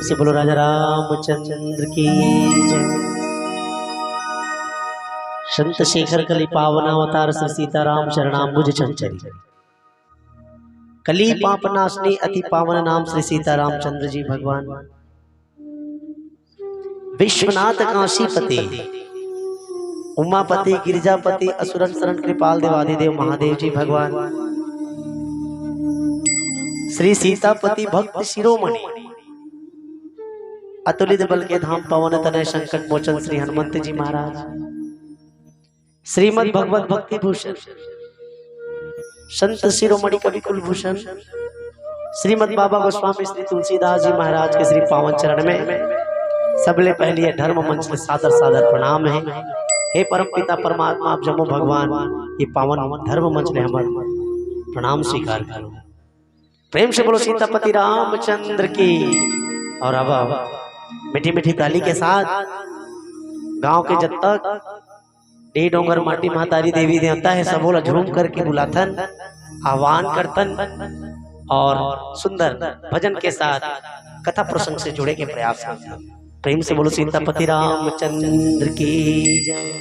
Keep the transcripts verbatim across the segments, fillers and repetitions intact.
से बोलो राजा रामचंद्र की जय। संत शेखर कलि पावन अवतार श्री सीताराम चरणाम्बुज चंचरी। कलि पाप नाशनी अति पावन नाम श्री सीतारामचंद्र जी भगवान। विश्वनाथ काशीपति, उमापति, गिरिजापति, असुरन शरण कृपाल देवादिदेव महादेव जी भगवान। श्री सीतापति भक्त शिरोमणि, अतुलित बल के धाम पवन तनय संकट मोचन श्री हनुमंत जी महाराज। श्रीमद् भगवत भक्ति भूषण संत शिरोमणि कवि कुलभूषण श्रीमद् बाबा गोस्वामी श्री तुलसीदास जी महाराज के श्री पावन चरण में सबले पहले ये धर्म मंच में सादर सादर प्रणाम है। हे परम पिता परमात्मा, आप जम्मो भगवान, ये पावन धर्म मंच में हमर प्रणाम स्वीकार करो। प्रेम से बोलो सीतापति रामचंद्र की। और अब मीठी मीठी ताली के साथ गांव के जब तक डीह डोंगर माटी महतारी देवी देवता है, सबो ला झूम करके बुलाथन, आह्वान करथन और सुंदर भजन के साथ कथा प्रसंग से जुड़े के प्रयास करथन। प्रेम से बोलो सीतापति रामचंद्र की जय।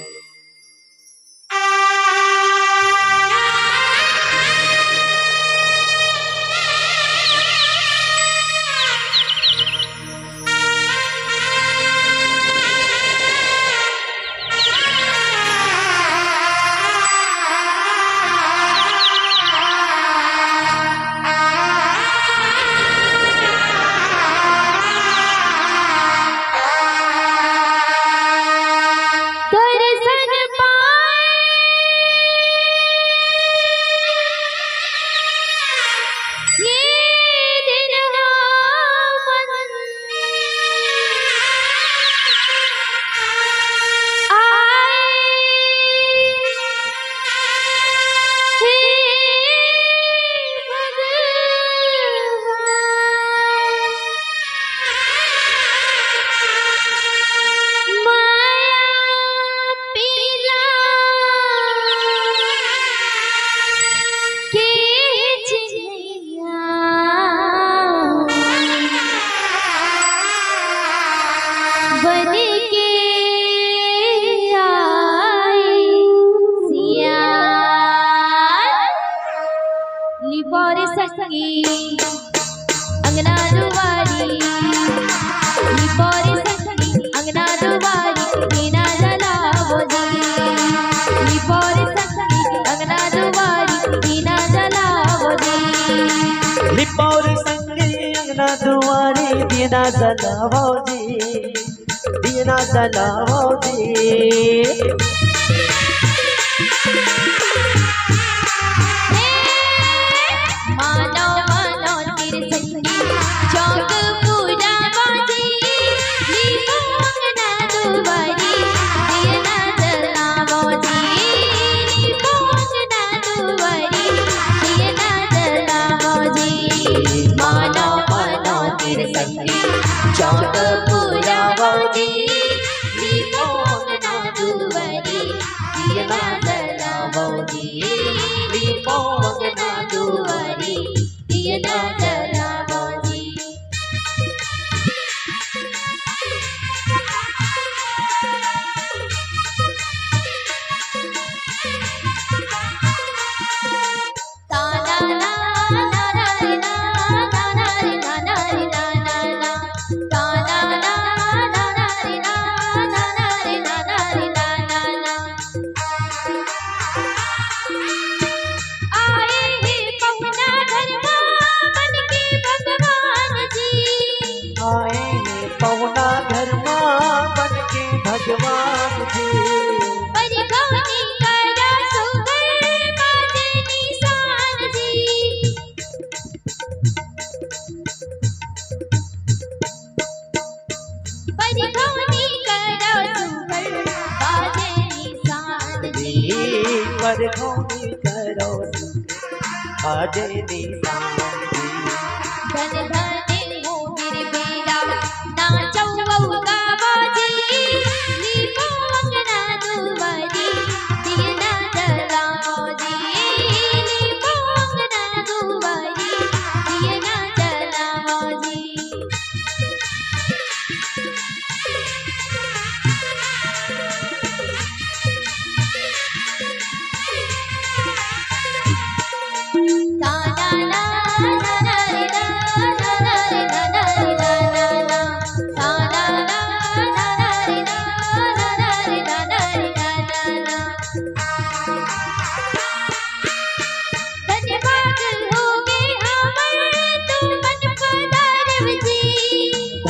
दर्शन पाए ये दिन हो मन आए। हे भगवान, माया पीला के चिन्हैया बन के आए सिया। लिपो रे संगी अंगना दुवारी, लिपो रे संगी अंगना दुवारी, दीना जलावो जी। लिपो रे संगी अंगना दुवारी, दीना जलावो जी। लिपो रे संगी अंगना दुवारी, दीना जलावो जी। दीना जलावो जी। मानो मानो तिरसंगी चौक पूरा बाजी, लीपो अंगना दुवारी, दीना जलावो जी। लीपो अंगना दुवारी, दीना जलावो जी। मानो मानो तिरसंगी चौक पूरा बाजी, लिपो अंगना दुवारी, दीना जलावो जी। लिपो अंगना दुवारी, दीना जलावो जी। आए हे पहुना घर मा बन के भगवान जी। आए हे पहुना घर मा बन के भगवान जी। परिगौनी करा सुघर बाजे निशान जी। परिगौनी करो सुघर बाजे निशान जी। परिगौनी करो सुघर बाजे निशान जी। धन धन हो गिरबेरा नाचो गावो जी। लिपो अंगना दुवारी, दीना जलावो जी। लिपो अंगना दुवारी, दीना जलावो जी।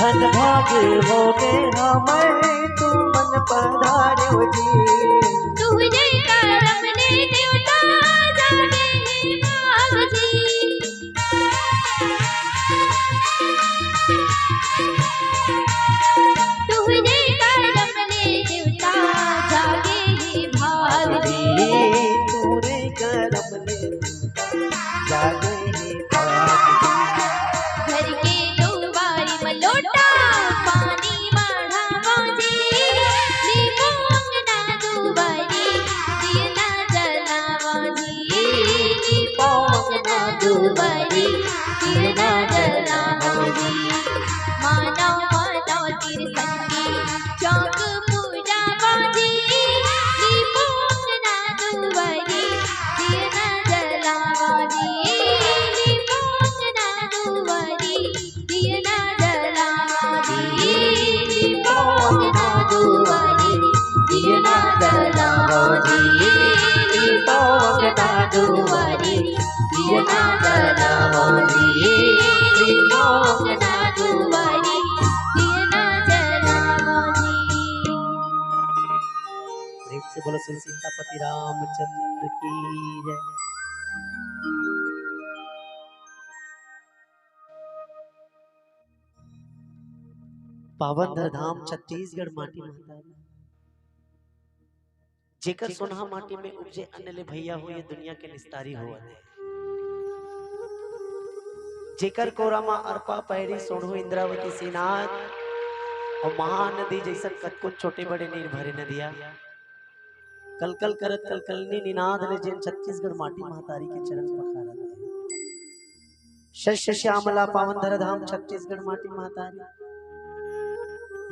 भाग होगे हमर तुमन पधारेव जी। तुहरे करम ले देवता जागे हे भाग जी। तुहरे करम ले देवता जागे हे भाग जी। तुहरे करम ले जागे हे भाग जी। घर के दुआरी म लोटा पानी मढ़ावा जी, लीपो अंगना दुआरी, दिया ना जलावा जी, लीपो अंगना दुआरी, दिया ना जलावा जी। मानव मानव तिरसंगी चौक पूजावा जी, लीपो अंगना दुआरी, दिया ना जलावा जी, लीपो अंगना दुआरी, दिया ना जलावा जी, लीपो अंगना दुआरी, दिया ना जलावा जी, लीपो अंगना दुआरी, दिया ना जलावा जी, लीपो अंगना दुआरी, दिया ना जलावा जी। प्रेम से बोलो श्री सीतापति रामचंद्र की जय। पावन धरधाम छत्तीसगढ़ माटी महतारी, जेकर सोनहा माटी में उपजे अन्न ले भैया हो, ये दुनिया के निस्तारी होवत हे। जेकर कोरा मा अरपा, पैरी, सोंढू, इंद्रावती, सीनाद अउ महानदी जइसन कतको छोटे बड़े नीर भरे नदिया, कलकल करत कलकलनी निनाद ले जेन छत्तीसगढ़ माटी महतारी के चरण पखारत हे। शस्य श्यामला पावन धरधाम छत्तीसगढ़ माटी महतारी,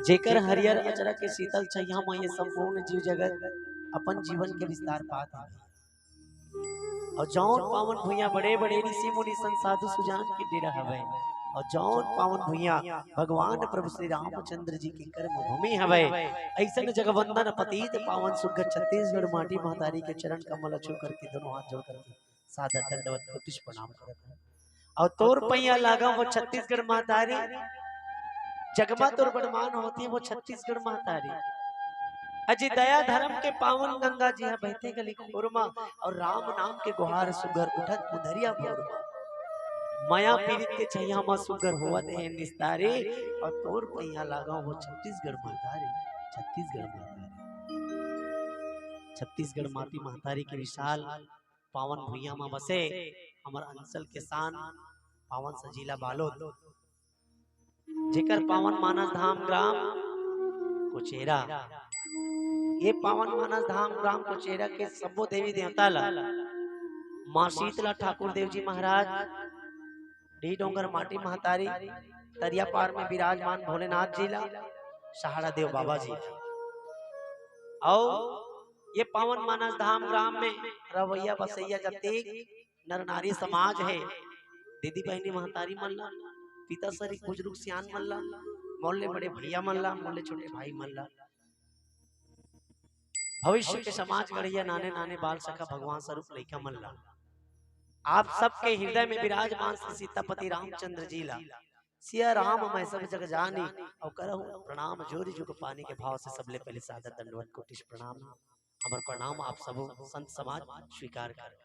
जेकर हरियर अचरा के शीतल छइहां म ये संपूर्ण जीव जगत अपन जीवन के विस्तार पात हे। अउ जौन पावन भुइयां बड़े-बड़े ऋषि मुनि संत साधु सुजान के डेरा हवय, अउ जौन पावन भुइयां भगवान प्रभु श्री रामचंद्र जी के कर्म भूमि हवय, अइसन जग वंदन पतित पावन सुग्घर छत्तीसगढ़ माटी महतारी के चरण कमल ला छू करके दोनों हाथ जोड़ करके सादर दंडवत कोटिश प्रणाम करत हंव। अउ तोर पैया लागंव हो छत्तीसगढ़ महतारी, जग मा तोर बड़मान होथे वो छत्तीसगढ़ महतारी। अजी दया धर्म के पावन गंगा जी ह बहथे गली खोर मा, अउ राम नाम के गोहार सुग्घर उठत मुंदरिया भोर मा। मया पीरित के छइहां मा सुग्घर होवत हे निस्तारी, अउ तोर पैया लागंव हो छत्तीसगढ़ महतारी, छत्तीसगढ़ महतारी। छत्तीसगढ़ माटी महतारी के विशाल पावन भुइयां म बसे हमर अंचल के शान पावन सजीला बालोद, जेकर पावन मानस धाम ग्राम कोचेरा। ये पावन मानस धाम ग्राम कोचेरा के सब्बो देवी देवता ला माँ शीतला ठाकुर देव जी महाराज, डी डोंगर माटी महतारी, तरिया पार में विराजमान भोलेनाथ जी ला, सहाड़ा देव बाबा जी ला। अउ ये पावन मानस धाम ग्राम में रवैया बसैया जतेक नर नारी समाज हे, दीदी बहिनी महतारी मन ला, पिता सरी बुजुर्ग सियान मन ला, मोर ले बड़े भैया मन ला, मोर ले छोटे भाई मन ला, भविष्य के समाज गढ़िया नाने नाने बाल सखा भगवान स्वरूप लइका मन ला, आप सबके हृदय में विराजमान श्री सीतापति रामचंद्र जी ला सिया राम मैं सब जग जानी अउ करहु प्रणाम जोरि जुग पानी के भाव से सबले पहले सादर दंडवत कोटिश प्रणाम हे। हमर प्रणाम आप सब संत समाज स्वीकार कर।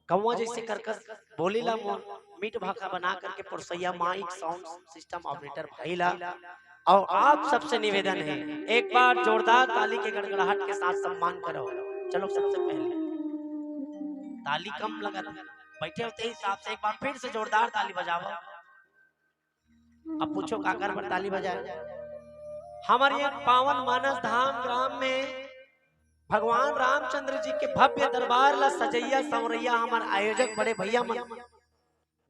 कौवा जैसे करकस बोली ला मोर मीठ भाखा बना करके पुरसैया माइक साउंड सिस्टम ऑपरेटर भाई ला। अउ आप सबसे निवेदन हे, एक बार जोरदार ताली के गड़गड़ाहट के साथ सम्मान करो। चलो सबसे पहले ताली कम लगत हे, बैठे होते ही हिसाब से एक बार फिर से जोरदार ताली बजाओ। अब पूछो काकर बर ताली बजाए? हमर ये पावन मानस धाम ग्राम में भगवान रामचंद्र जी के भव्य दरबार ला सजैया संवरैया हमर आयोजक बड़े भैया मन,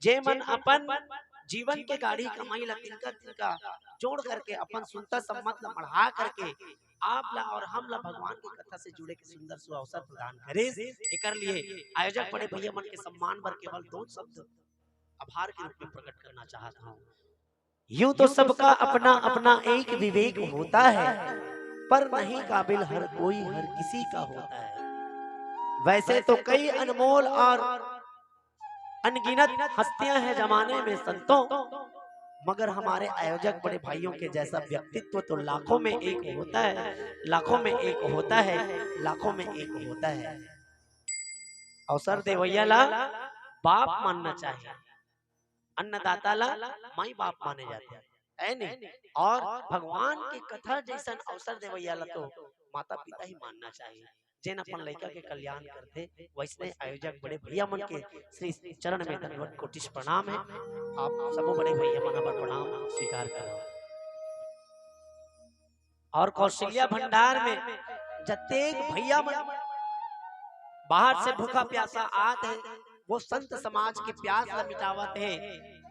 जे मन अपन जीवन के गाड़ी कमाई ला तिनका तिनका जोड़ करके अपन सुनता सम्मत ला बढ़ा करके आप ला और हम ला भगवान के कथा से जुड़े के सुंदर सुअवसर प्रदान करे, एकर लिए आयोजक बड़े भैया मन के सम्मान बर केवल दो शब्द आभार के रूप में प्रकट करना चाहत हूँ। यूं तो सबका अपना अपना एक विवेक होता है, पर नहीं काबिल हर कोई हर किसी का होता है। वैसे तो कई अनमोल और अनगिनत हस्तियां हैं जमाने में संतों, मगर हमारे आयोजक बड़े भाइयों के जैसा व्यक्तित्व तो लाखों में एक होता है, लाखों में एक होता है, लाखों में एक होता है। अवसर देवैया ला बाप मानना चाहिए, अन्नदाता ला माई बाप माने जाते हैं, है नहीं? और भगवान की कथा जैसन अवसर देवैया ला तो माता पिता ही मानना चाहिए। जेन अपन लइका के कल्याण करथे, वैसने आयोजक बड़े भैया मन के श्री चरण में दंडवत कोटिश प्रणाम है। आप सबो बड़े भैया मन अपन प्रणाम स्वीकार करो। और कौशल्या भंडार में जतेक भैया मन बाहर से भूखा प्यासा आत हे, वो संत समाज के प्यास ला मिटावत हे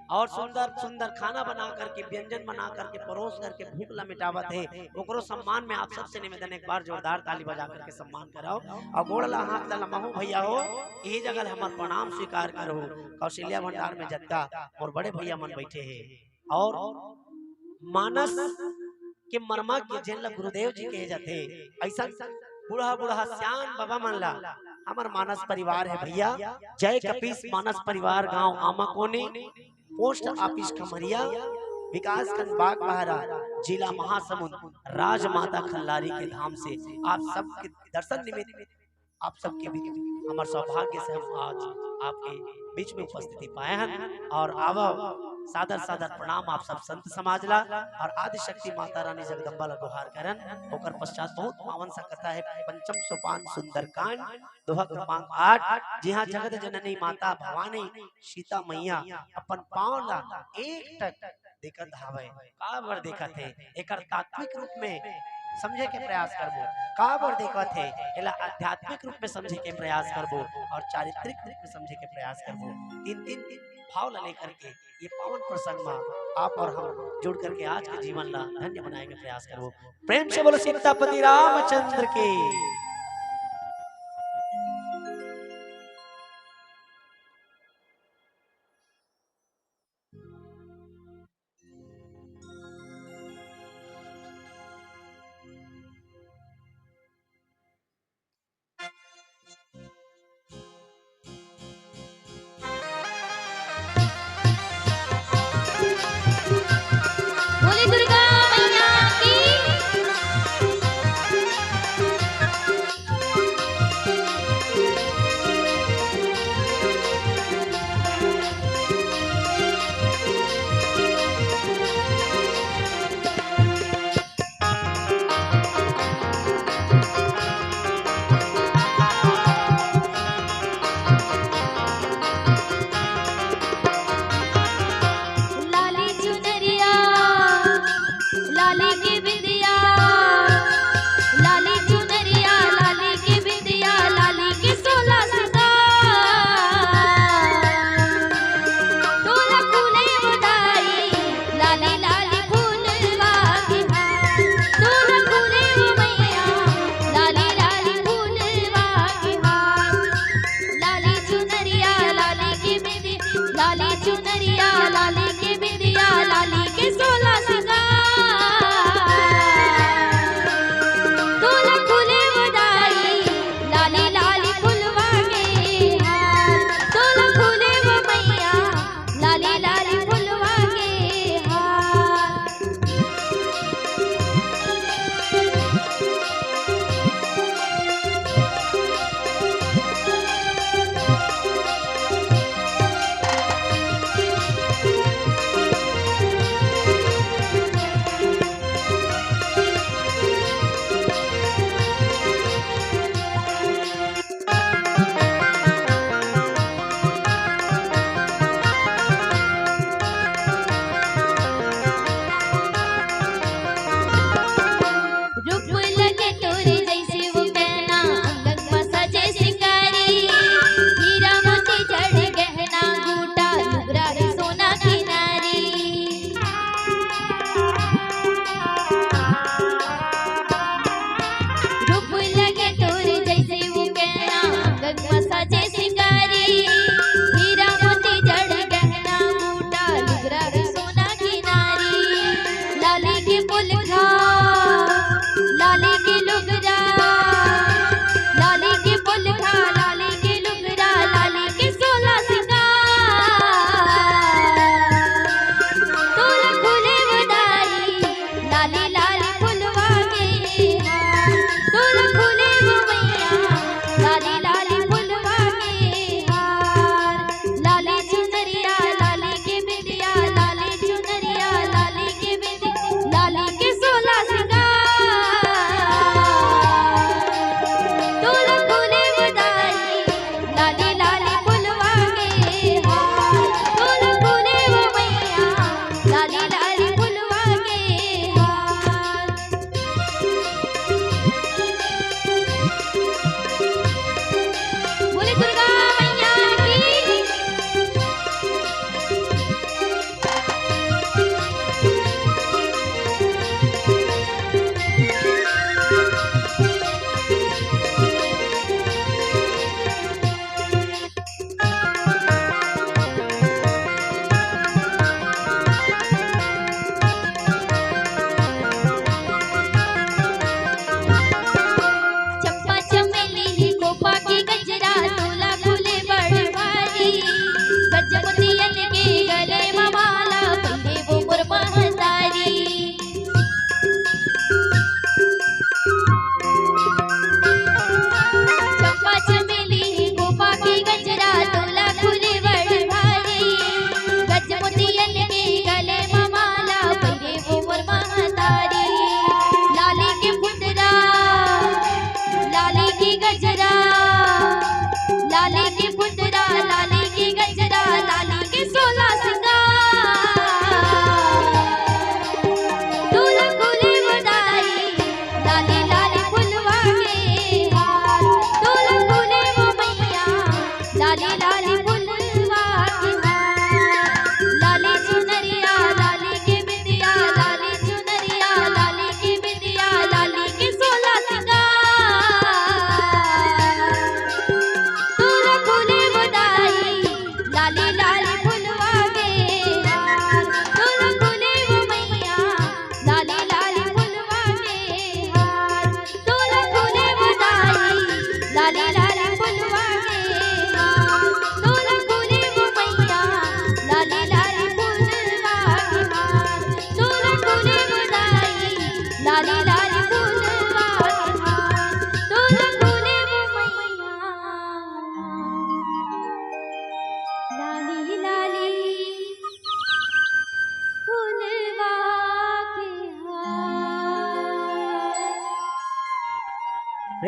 और सुंदर सुंदर खाना बना करके, व्यंजन बना करके, परोस करके भूख ला मिटावत हे, ओकरो सम्मान में आप सबसे निवेदन, एक बार जोरदार ताली बजा करके सम्मान कराओ और गोड़ ला हाथ ला लमाहू भैया हो, यही जगह हमर प्रणाम स्वीकार करो। कौशल्या भंडार में जत्ता और बड़े भैया मन बैठे हे और मानस के मर्मज्ञ जेन ला गुरुदेव जी कहे जाथे, ऐसा बूढ़ा बूढ़ा सियान बाबा मन ला हमर मानस परिवार है भैया। जय कपीस मानस परिवार, गांव आमाकोनी, पोस्ट ऑफिस खमरिया, विकासखंड बागबाहरा, जिला महासमुंद, राजमाता खल्लारी के धाम से आप सबके दर्शन निमित्त, आप सबके बीच हमर सौभाग्य से हम आज आपके बीच में उपस्थिति पाए हन। और आवव, सादर सादर प्रणाम आप सब संत समाज ला और आदिशक्ति माता रानी जगदम्बा ला गुहार करन। ओकर पश्चात बहुत पावन सा कथा है पंचम सोपान सुंदरकांड, दोहा क्रमांक आठ, जिहां जगत जननी माता भवानी सीता मैया अपन पांव ला एकटक देखत हावय। काबर देखत हे, एकर तात्विक रूप में समझे के प्रयास करबो। काबर देखत हे, एला आध्यात्मिक रूप में समझे के प्रयास करबो और चारित्रिक रूप में समझे के प्रयास करबो। तीन तीन भाव ला लेकर के ये पावन प्रसंग में आप और हम जुड़ करके आज के जीवन ला धन्य बनाए के प्रयास करबो। प्रेम से बोलो सीतापति रामचंद्र की। बोले दुर्गा मैया की।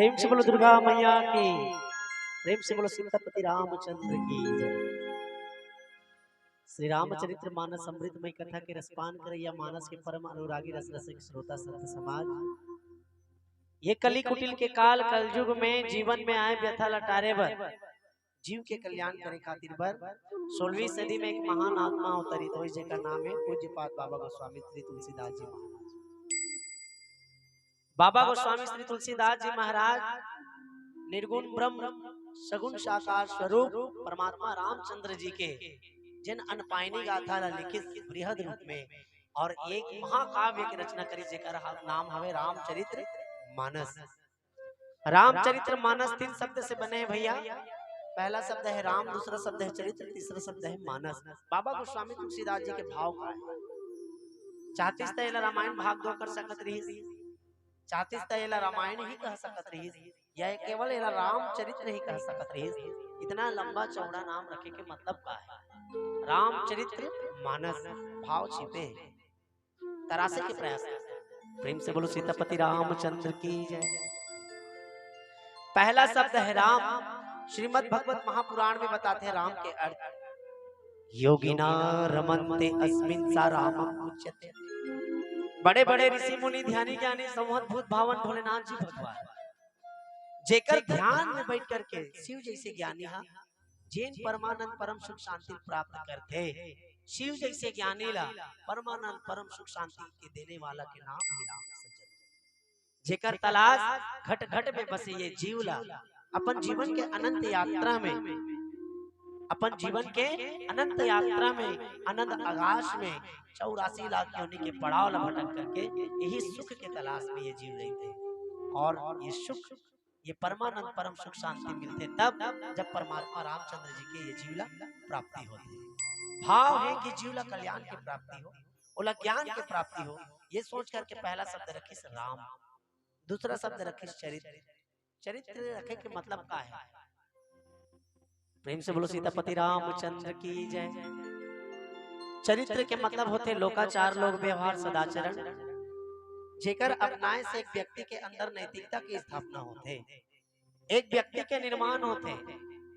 प्रेम से बोलो दुर्गा मैया की, प्रेम से बोलो सीतापति रामचंद्र की जय। श्री रामचरित्र मानस अमृतमय कथा के रसपान करैया मानस के परम अनुरागी रस रसिक श्रोता संत समाज, ये कली कुटिल के काल कलयुग में जीवन में आए व्यथा ल टारे बर, जीव के कल्याण करे खातिर बर सोलहवीं सदी में एक महान आत्मा अवतरित होइस, जेकर नाम है पूज्यपाद बाबा गोस्वामी श्री तुलसीदास जी महाराज। बाबा गोस्वामी श्री तुलसीदास जी महाराज निर्गुण ब्रह्म सगुण साकार स्वरूप परमात्मा रामचंद्र जी के जिन अनपायनी गाथा ला लिखिस बृहद रूप में, और एक महाकाव्य के रचना करिस, जेकर हा-, नाम हवे रामचरित्र मानस। रामचरित्र मानस तीन शब्द से बने हैं भैया। पहला शब्द है राम, दूसरा शब्द है चरित्र, तीसरा शब्द है मानस। बाबा गोस्वामी तुलसीदास जी के भाव का है। चाहतिस त एला रामायण भाग दो कर सकत रहिस, चाहतिस त एला रामायण ही कह सकत रहिस, या केवल एला रामचरित्र ही कह सकत रहिस। इतना लंबा चौड़ा नाम रखे के मतलब का है? रामचरित्र मानस, भाव छिपे हैं। तराशे के प्रयास करते हैं। प्रेम से बोलो सीतापति रामचंद्र की जय। पहला शब्द है राम। श्रीमद् भगवत महापुराण में बताते हैं राम के अर्थ, योगिना रमन्ते अस्मिन् सा राम उच्यते। बड़े बड़े ऋषि मुनि ध्यानी ज्ञानी संवत भूत भावन भोलेनाथ जी भगवान, जेकर ध्यान में बैठ करके शिव जैसे ज्ञानी हा जेन परमानंद परम सुख शांति प्राप्त करथे, शिव जैसे ज्ञानी ला परमानंद परम सुख शांति के देने वाला के नाम ही राम है सज्जन। जेकर तलाश घट घट में बसे ये जीव ला अपन जीवन के अनंत यात्रा में, अपन जीवन के अनंत यात्रा में, अनंत आकाश में चौरासी लाख योनि के पड़ाव ला भटक करके यही सुख के तलाश में ये जीव रहिथे। और ये सुख, ये परमानंद परम सुख शांति मिलथे तब, जब परमात्मा रामचंद्र जी के ये जीव ला प्राप्ति होथे। भाव है कि जीव ला कल्याण के प्राप्ति हो, ओला ज्ञान के प्राप्ति हो, ये सोच करके पहला शब्द रखिस राम, दूसरा शब्द रखिस चरित्र। चरित्र रखे के मतलब का है? प्रेम से बोलो सीतापति रामचंद्र की जय। चरित्र के मतलब होथे लोकाचार, लोक व्यवहार, सदाचरण, जेकर अपनाए से एक व्यक्ति के अंदर नैतिकता के स्थापना होथे, एक व्यक्ति के निर्माण होथे,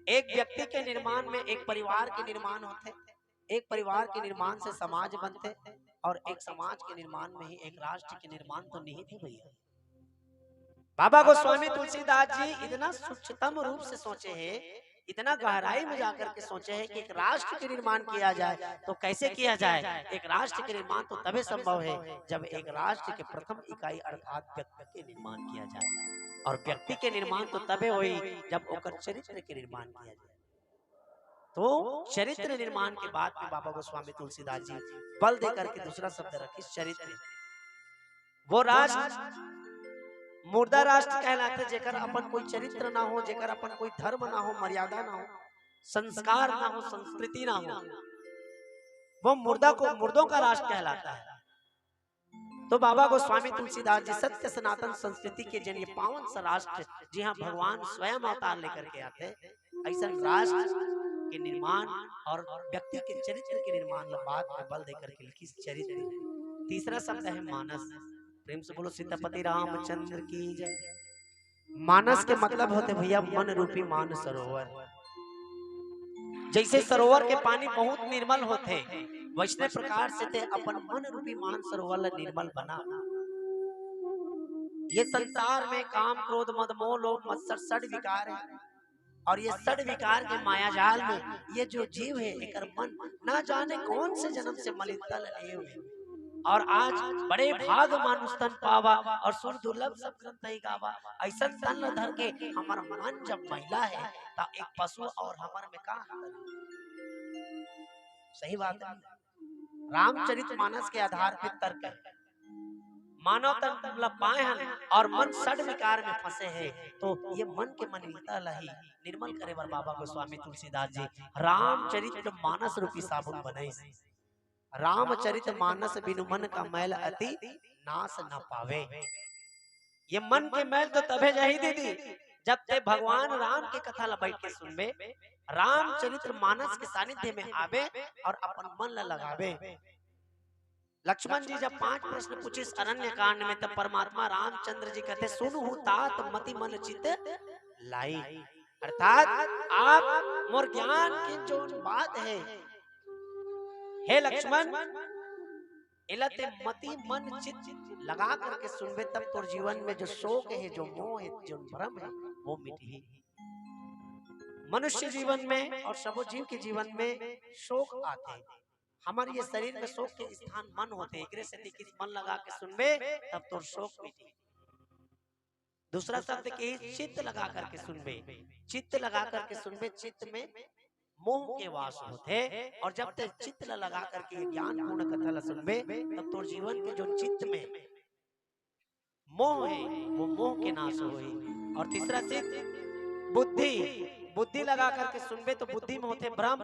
एक व्यक्ति के निर्माण में एक परिवार के निर्माण होथे, एक परिवार के निर्माण से समाज बनथे, और एक समाज के निर्माण में ही एक राष्ट्र के निर्माण तो निहित है भैया। बाबा गोस्वामी तुलसीदास जी इतना सूक्ष्मतम रूप से सोचे हैं, इतना गहराई में जाकर के सोचे हैं कि एक राष्ट्र के निर्माण किया जाए, तो कैसे किया जाए? एक राष्ट्र के निर्माण तो तभी संभव है जब एक राष्ट्र के प्रथम इकाई अर्थात व्यक्ति के निर्माण किया जाए, और व्यक्ति के निर्माण तो तबे होई जब ओकर चरित्र के निर्माण किया जाए। तो चरित्र निर्माण के बाद में बाबा गोस्वामी तुलसीदास जी बल दे करके दूसरा शब्द रखिस चरित्र। वो राष्ट्र मुर्दा राष्ट्र कहलाथे, जेकर अपन कोई चरित्र ना हो, जेकर अपन कोई धर्म ना हो, मर्यादा ना हो, संस्कार ना हो, संस्कृति ना हो, वो मुर्दा को, मुर्दों का राष्ट्र कहलाता है। तो बाबा गोस्वामी तुलसीदास जी सत्य सनातन संस्कृति के जरिए पावन सा राष्ट्र, जी हाँ, भगवान स्वयं अवतार लेकर के आथे, ऐसा राष्ट्र के निर्माण और व्यक्ति के चरित्र के निर्माण ला बात में बल देकर के लिखिस चरित्र। तीसरा शब्द है मानस। प्रेम से बोलो सीतापति रामचंद्र की जय। मानस के मतलब होथे भैया मन रूपी मान सरोवर। जैसे सरोवर के पानी बहुत निर्मल होथे, वैसने प्रकार से ते अपन मन रूपी मान सरोवर ला निर्मल बना। ये संसार में काम, क्रोध, मद, मोह, लोभ, मत्सर षड विकार है, और ये षड विकार के मायाजाल में ये जो जीव है, एकर मन ना जाने कौन से जन्म से मलिनता ले हुए, और आज बड़े भाग मानुष तन पावा और सुर दुर्लभ सब ग्रंथ ही गावा। ऐसन तन ल धर के हमर मन जब मैला है, त एक पशु और हमर में का अंतर है? सही बात है। रामचरित मानस के आधार पे तर्क है। मानव तन ला पाए हन और मन षड विकार में फंसे है, तो ये मन के मलिनता ला ही निर्मल करे बर बाबा गोस्वामी तुलसीदास जी रामचरित मानस रूपी साबुन बनाइस। रामचरित मानस बिनु मन का मैल अति नाश न पावे। ये मन के मैल तो तभे जाही दीदी, जब ते भगवान राम के कथा ला बैठ के सुनबे, रामचरित्र मानस के सानिध्य में आबे और अपन मन ला लगाबे। लक्ष्मण जी जब पांच प्रश्न पूछिस अरण्य कांड में, तब परमात्मा रामचंद्र जी कहते, "सुनहु तात मति मन चित लाई।" अर्थात आप मोर ज्ञान के जो बात है, हे लक्ष्मण, एला ते मति मन चित लगा करके सुनबे, तब तोर जीवन में जो शोक है, जो मोह है, जो भ्रम है, वो मिटही। मनुष्य जीवन में और सबो जीव के जीवन में शोक आथे। हमर ये शरीर में शोक के स्थान मन होथे, एकरे सेती किस मन लगा के सुनबे, तब तोर शोक मिटही। दूसरा शब्द के चित्त लगा करके सुनबे, चित्त लगा करके सुनबे, चित्त में मोह के वास होथे। और जब ते चित्त ला लगा करके ज्ञानपूर्ण कथा ला सुनबे, तब तोर जीवन के जो चित्त में मोह है, वो मोह के नाश होही। और तीसरा चीज बुद्धि, बुद्धि लगा करके सुनबे तो बुद्धि में होथे भ्रम,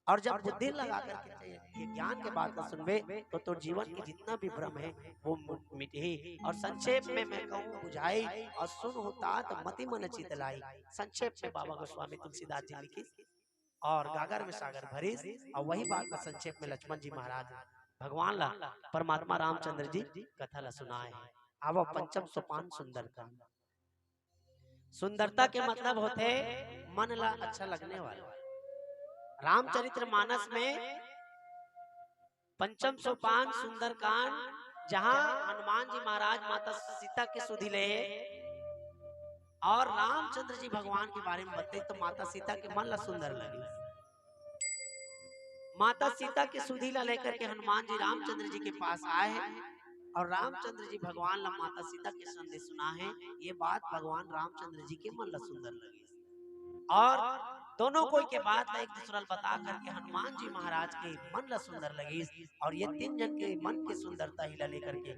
और जब बुद्धि लगा करके ये ज्ञान के बात ला सुनबे, तो तोर जीवन के जितना भी भ्रम है, वो मि-, मिटही। और संक्षेप में मैं कहूँ बुझाई, और सुनहु तात मति मन चित लाई। संक्षेप में बाबा गोस्वामी तुलसीदास जी लिखिस, और गागर में सागर भरिस, और वही बात ला संक्षेप में लक्ष्मण जी महाराज भगवान ला, परमात्मा रामचंद्र जी कथा ला सुनाए हैं। आवो पंचम सोपान सुंदरकांड। सुंदरता के मतलब होथे मन ला अच्छा लगने वाला। रामचरित्र मानस में पंचम सोपान सुंदरकांड, जहां हनुमान जी महाराज माता सीता के सुधि ले और रामचंद्र जी भगवान के बारे में बताइस, तो माता सीता के मन ला सुंदर लगिस। माता सीता के सुधि ला लेकर के हनुमान जी रामचंद्र जी के पास आए हैं और रामचंद्र जी भगवान ला माता सीता के संदेश सुना है। ये बात भगवान रामचंद्र जी के मन ला सुंदर लगिस, और दोनों कोई के बात ला एक दूसरा ला बता करके हनुमान जी महाराज के मन ला सुंदर लगिस, और ये तीन जन के मन के सुंदरता ही ला लेकर के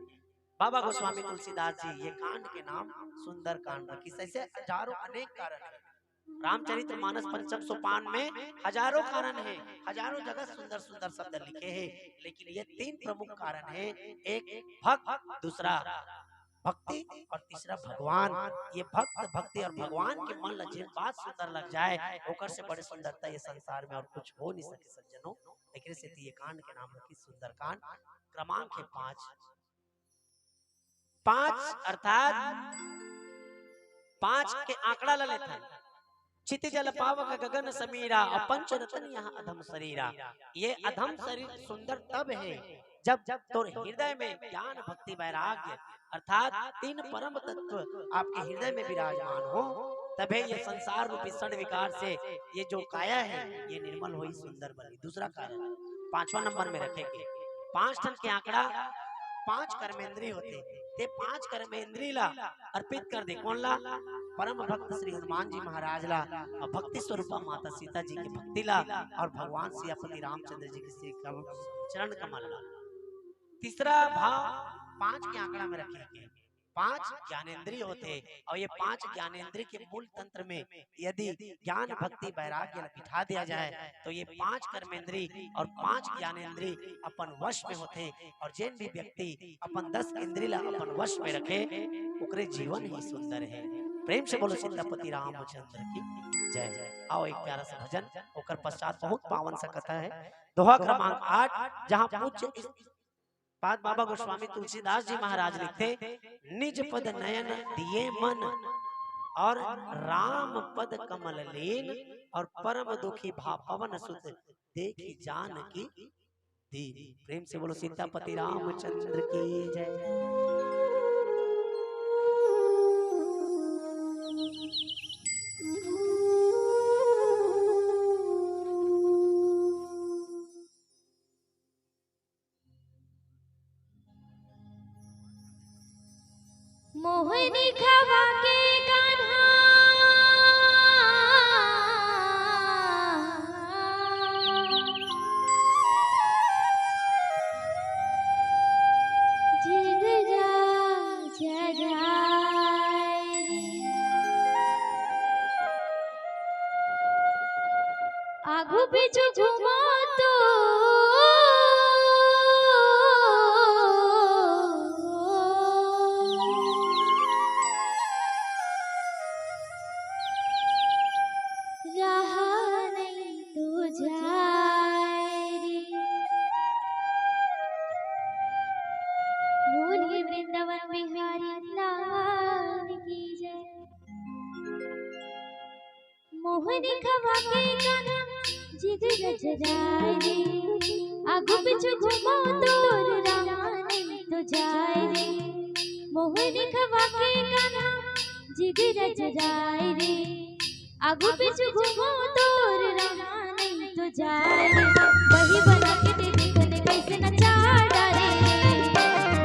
बाबा गोस्वामी तुलसीदास जी ये कांड के नाम सुंदर कांड रखिस। ऐसे हजारों अनेक कारण है। रामचरित्र मानस पंचम सोपान में हजारों कारण है, हजारों जगह सुंदर सुंदर शब्द लिखे हैं, लेकिन ये तीन प्रमुख कारण है। एक भक्त, दूसरा भक्ति और तीसरा भगवान। ये भक्त, भक्ति और भगवान के मन ला जेन बात सुंदर लग जाए, ओकर से बड़े सुंदरता ये संसार में और कुछ हो नहीं सके सज्जनों। एकरे सेती ये कांड के नाम रखिस सुंदरकांड। क्रमांक है पांच। पांच अर्थात पांच के आंकड़ा ला लेथन। चित जल पावक गगन समीरा, और पंच रतन यहाँ अधम शरीरा। ये अधम शरीर सुंदर तब है जब तोर हृदय में ज्ञान भक्ति वैराग्य अर्थात तीन परम तत्व आपके हृदय में विराजमान हो, तभे ये संसार रूपी षड विकार से ये जो काया है, ये निर्मल होही, सुंदर बनही। दूसरा कारण, पांचवा नंबर में रखेंगे, पांच ठन के आंकड़ा, पांच कर्मेंद्री होथे, ते पांच कर्मेंद्री ला अर्पित कर दे। कोन ला? परम भक्त श्री हनुमान जी महाराज ला, और भक्ति स्वरूपा माता सीता जी के भक्ति ला, और भगवान सियापति रामचंद्र जी के श्री कम-, चरण कमल ला। तीसरा भाव पांच के आंकड़ा में रखेंगे। पांच ज्ञानेंद्रिय होथे, और ये पांच ज्ञानेंद्रिय के मूल तंत्र में यदि ज्ञान भक्ति वैराग्य ला बिठा दिया जाए, तो ये पांच कर्मेंद्री और पांच ज्ञानेंद्री अपन वश में होथे, और जेन भी व्यक्ति अपन दस इंद्री ला अपन वश में रखे, ओकरे जीवन ही सुंदर है। प्रेम से बोलो सीतापति रामचंद्र की जय। आओ एक प्यारा सा भजन, ओकर पश्चात बहुत पावन सा कथा है। दोहा क्रमांक आठ, जहां पूज्य इस पाद बाबा गोस्वामी तुलसीदास जी महाराज लिखथे, "निज पद नयन दिए मन, और राम पद कमल लीन, और परम दुखी भा पवन सुत, देखि जानकी दीन।" प्रेम से बोलो सीतापति रामचंद्र की जय। मोहनी खवा के कान्हा जिद जा जगाए रे। आगू पीछू घूमो तो रहा नहीं तो जाए रे। मोहनी खवा के कान्हा जिगर जराय रे, आगू पीछू घूमो तोर रामानी तो जाय रे। मोहनी खवा के कान्हा जिगर जराय रे, आगू पीछू घूमो तोर रामानी तो जाय रे। बही बना के ते देखने कैसे नचा डारे,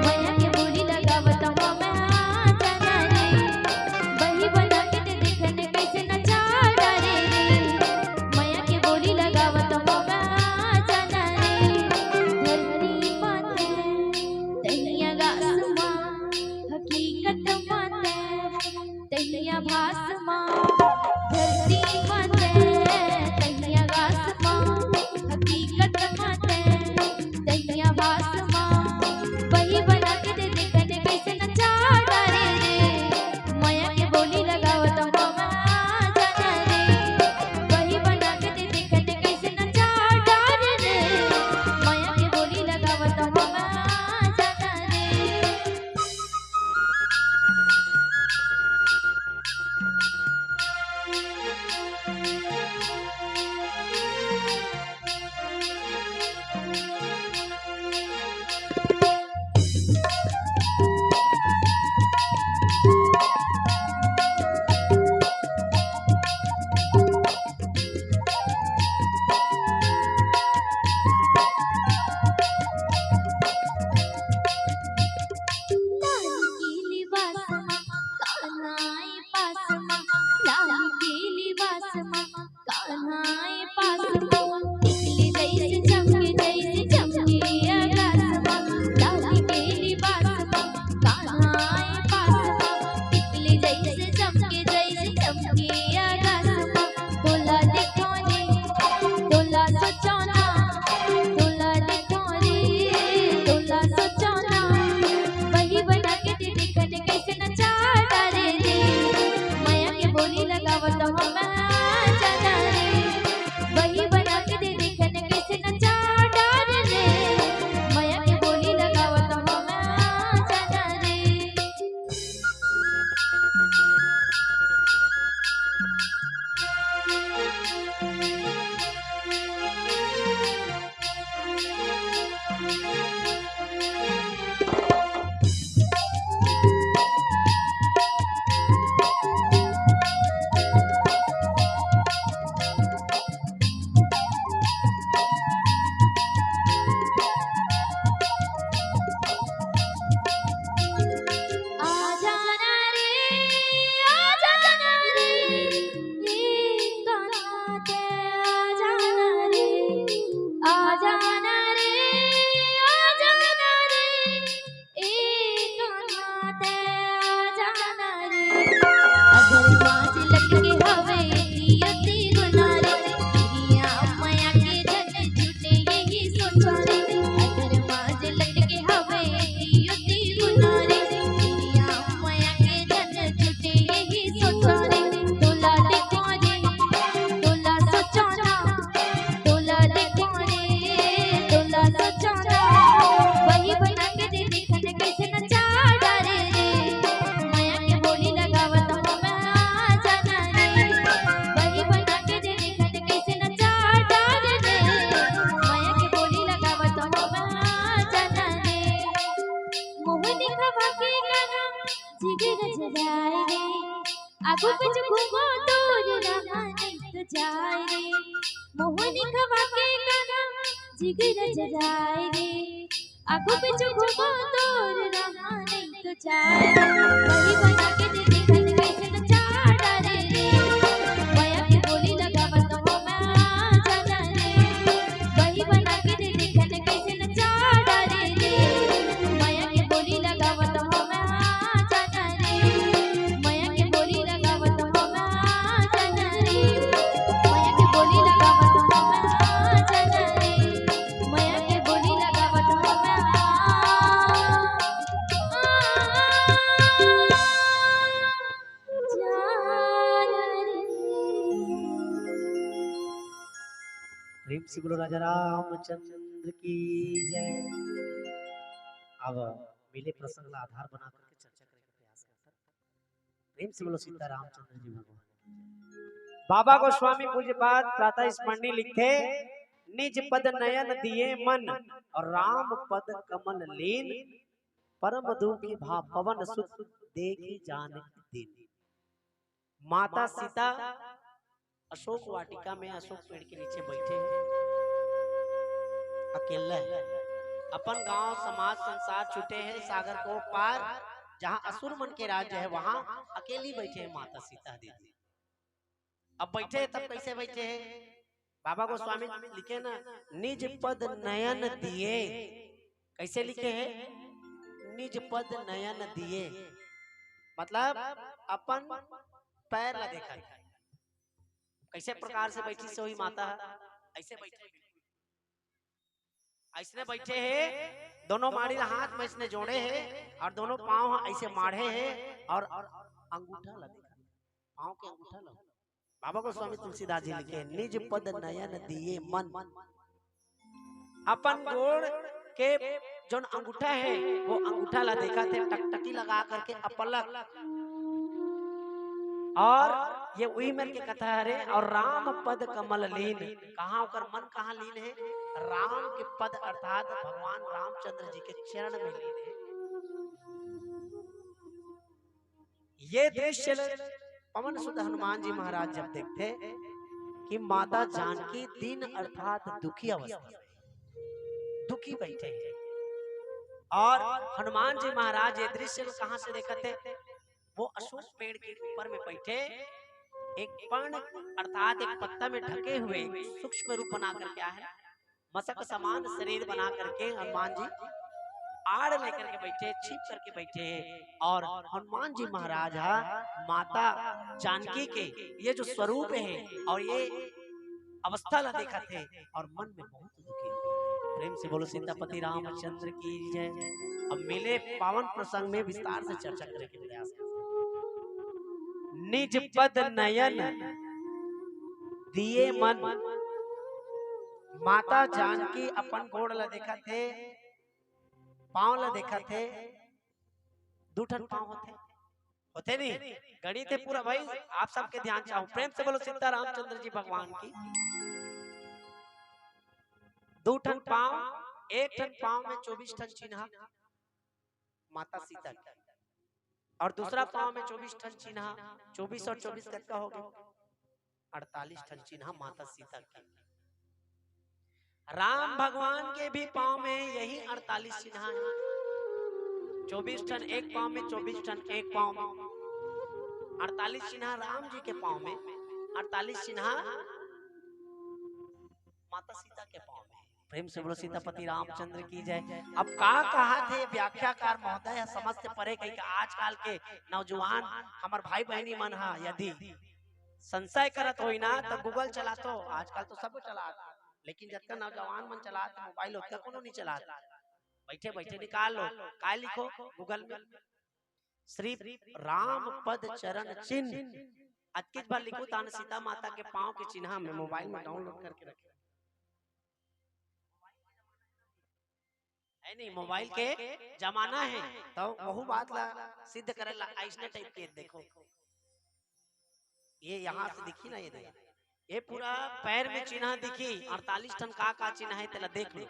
मया के बोली लगावत हवा मैं आ जाना रे। बही बना के ते देखने कैसे नचा डारे रे, मया के बोली लगावत हवा मैं आ जाना रे। धरती माते तहिया गासमा, हकीकत माते तहिया भासमा। धरती माते तहिया गासमा, हकीकत माते तहिया भासमा। बही बना के ते देखने कैसे नचा डारे रे, मया के बोली लगावत हवा मैं आ जाना रे। बही बना के ते देखने कैसे नचा डारे रे, मया के बोली लगावत हवा मैं आ जाना रे। लाली के लिबास मा, कान्हा ए पास मा। लाली के लिबास मा, कान्हा ए पास मा। टिकली जैसे चमके, जैसे चमके आकाश मा। लाली के लिबास मा, कान्हा ए पास मा। टिकली जैसे चमके, जैसे चमके आकाश मा। तोला देखो रे, तोला सोचो ना, तोला देखो रे, तोला सोचो ना। बही बना के ते देखने कैसे नचा डारे रे, मया के बोली लगावत हवा मैं आ जाना रे। बही बना के ते देखने कैसे नचा डारे रे, मया के बोली लगावत हवा मैं आ जाना रे। आ जाना रे, आ जाना रे, ए कान्हा ते आ जाना रे, आ जाना रे, आ जाना रे, ए कान्हा ते आ जाना रे। अगर बाज लटके हवे दियो तीर ना रे, तेरिया मया के धन छूटे यही सोचा रे। अगर बाज लटके हवे दियो तीर ना रे, तेरिया मया के धन छूटे यही सोचा रे। तोला देखो रे, तोला सोचो ना, तोला देखो रे, तोला सोचो ना। बही बना के ते देखने कैसे नचा डारे रे, मया के बोली लगावत हवा मैं आ जाना रे। बही बना के ते देखने कैसे नचा डारे रे, मया के बोली लगावत हवा मैं आ जाना रे। मोहनी खवा के कान्हा जिगर जराय रे, आगू पीछू घूमो तोर रामानी तो जाय रे। मोहनी खवा के कान्हा जिगर जराय रे, आगू पीछू घूमो तोर रामानी तो जाय रे। बही बना के ते देखने कैसे नचा डारे रे, मया के बोली लगावत हवा मैं आ जाना रे। बही बना के ते देखने कैसे नचा डारे रे, मया के बोली लगावत हवा मैं आ जाना रे। मया के बोली लगावत हवा मैं आ जाना रे। मया के बोली लगावत हवा मैं आ जाना रे। मया के बोली लगावत हवा मैं आ, आ, आ, जाना रे। प्रेम से बोलो राजा रामचंद्र की जय। अब मिले प्रसंग ला आधार बना करके चर्चा करे के प्रयास करथन। प्रेम से बोलो सीता रामचंद्र जी भगवान की जय। बाबा गोस्वामी पूज्यपाद प्रातः स्मरणी लिखथे, निज पद नयन दिए मन और राम पद कमल लीन, परम दुखी भा पवन सुत देखी जान दिन। माता सीता अशोक वाटिका में अशोक पेड़ के नीचे बैठे हे, अकेला हे। अपन गांव, समाज, संसार छूटे हे सागर को पार, जहां असुर मन के राज्य हे, वहां अकेली बैठे हे माता सीता दीदी। अब बैठे हे तब कैसे बैठे हे? बाबा गोस्वामी लिखे ना, निज पद नयन दिए। कैसे लिखे हे? निज पद नयन दिए, मतलब अपन पैर ला देखा। कैसे प्रकार से बैठी से वही माता हे, ऐसे बैठे, ऐसने बैठे हे, दोनों माड़ी ला हाथ में ऐसने जोड़े हे और दोनों पांव ह ऐसे माढ़े हे और अंगूठा ला देखा, पांव के अंगूठा ला। बाबा गोस्वामी तुलसीदास जी लिखे, निज पद नयन दिए मन, अपन गोड़ के जोन अंगूठा हे, वो अंगूठा ला देखत हे, टकटकी लगा करके अपलक। और ये उही मेर के कथा हरे, और राम पद कमल लीन, कहाँ ओकर मन कहाँ लीन हे? राम के पद अर्थात भगवान रामचंद्र जी के चरण में लीन हे। ये दृश्य ल पवन सुत हनुमान जी महाराज जब देखथे कि माता जानकी दीन अर्थात दुखी अवस्था, दुखी बैठे हे, और हनुमान जी महाराज ये दृश्य ल कहाँ से देखत हे? वो अशोक पेड़ के ऊपर में बैठे, एक पर्ण अर्थात एक पत्ता में ढके हुए सूक्ष्म रूप बना करके आए हे, मसक समान शरीर बना करके हनुमान जी आड़ लेकर के बैठे, छिप करके बैठे हे। और हनुमान जी महाराज हा माता जानकी के ये जो स्वरूप हे और ये अवस्था ला देखत हे और मन में बहुत दुखी हे। प्रेम से बोलो सीतापति रामचंद्र की जय। अब मिले पावन प्रसंग में विस्तार से चर्चा करे के प्रयास करते हैं। निज पद नयन दिए मन, माता जानकी अपन गोड़ ला देखत हे, पांव ला देखत हे, दू ठन पांव होथे, होथे नहीं? गणित हे पूरा भाई, आप सबके ध्यान चाहूं। प्रेम से बोलो सीता रामचंद्र जी भगवान की। दू ठन पांव, एक ठन पांव में चौबीस ठन चिन्हा माता सीता के, और दूसरा पांव में चौबीस ठन चिन्हा, चौबीस और चौबीस कतका हो गे? अड़तालीस ठन चिन्हा माता सीता के। राम भगवान के भी पांव में यही अड़तालीस चिन्हा हे। चौबीस ठन एक पांव में, चौबीस ठन एक पांव में, अड़तालीस चिन्हा राम जी के पांव में, अड़तालीस चिन्हा माता सीता के पांव में। प्रेम से बोलो सीतापति रामचंद्र की जय। अब का कहाथे व्याख्याकार महोदय, समझ के परे कहिके आजकल के नौजवान हमर भाई बहिनी मन हा यदि संशय करत होई ना, त Google चलाथो, आजकल तो सब चलात, लेकिन जतका नौजवान मन चलात mobile, ओतका कोनो नहीं चलात। बैठे बैठे निकाल लो, काय लिखो Google में, श्री राम पद चरण चिन्ह, अतकीच बार लिखो, तान सीता माता के पांव के चिन्हा में mobile में download करके रखे। है नहीं, mobile के जमाना हे, तो वहू बात ला सिद्ध करे ला अइसने type के देखो, ये यहाँ से दिखी ना, ये देखो, ये पूरा पैर में चिन्हा दिखी, अड़तालीस ठन का का चिन्हा हे, तेला देख लो।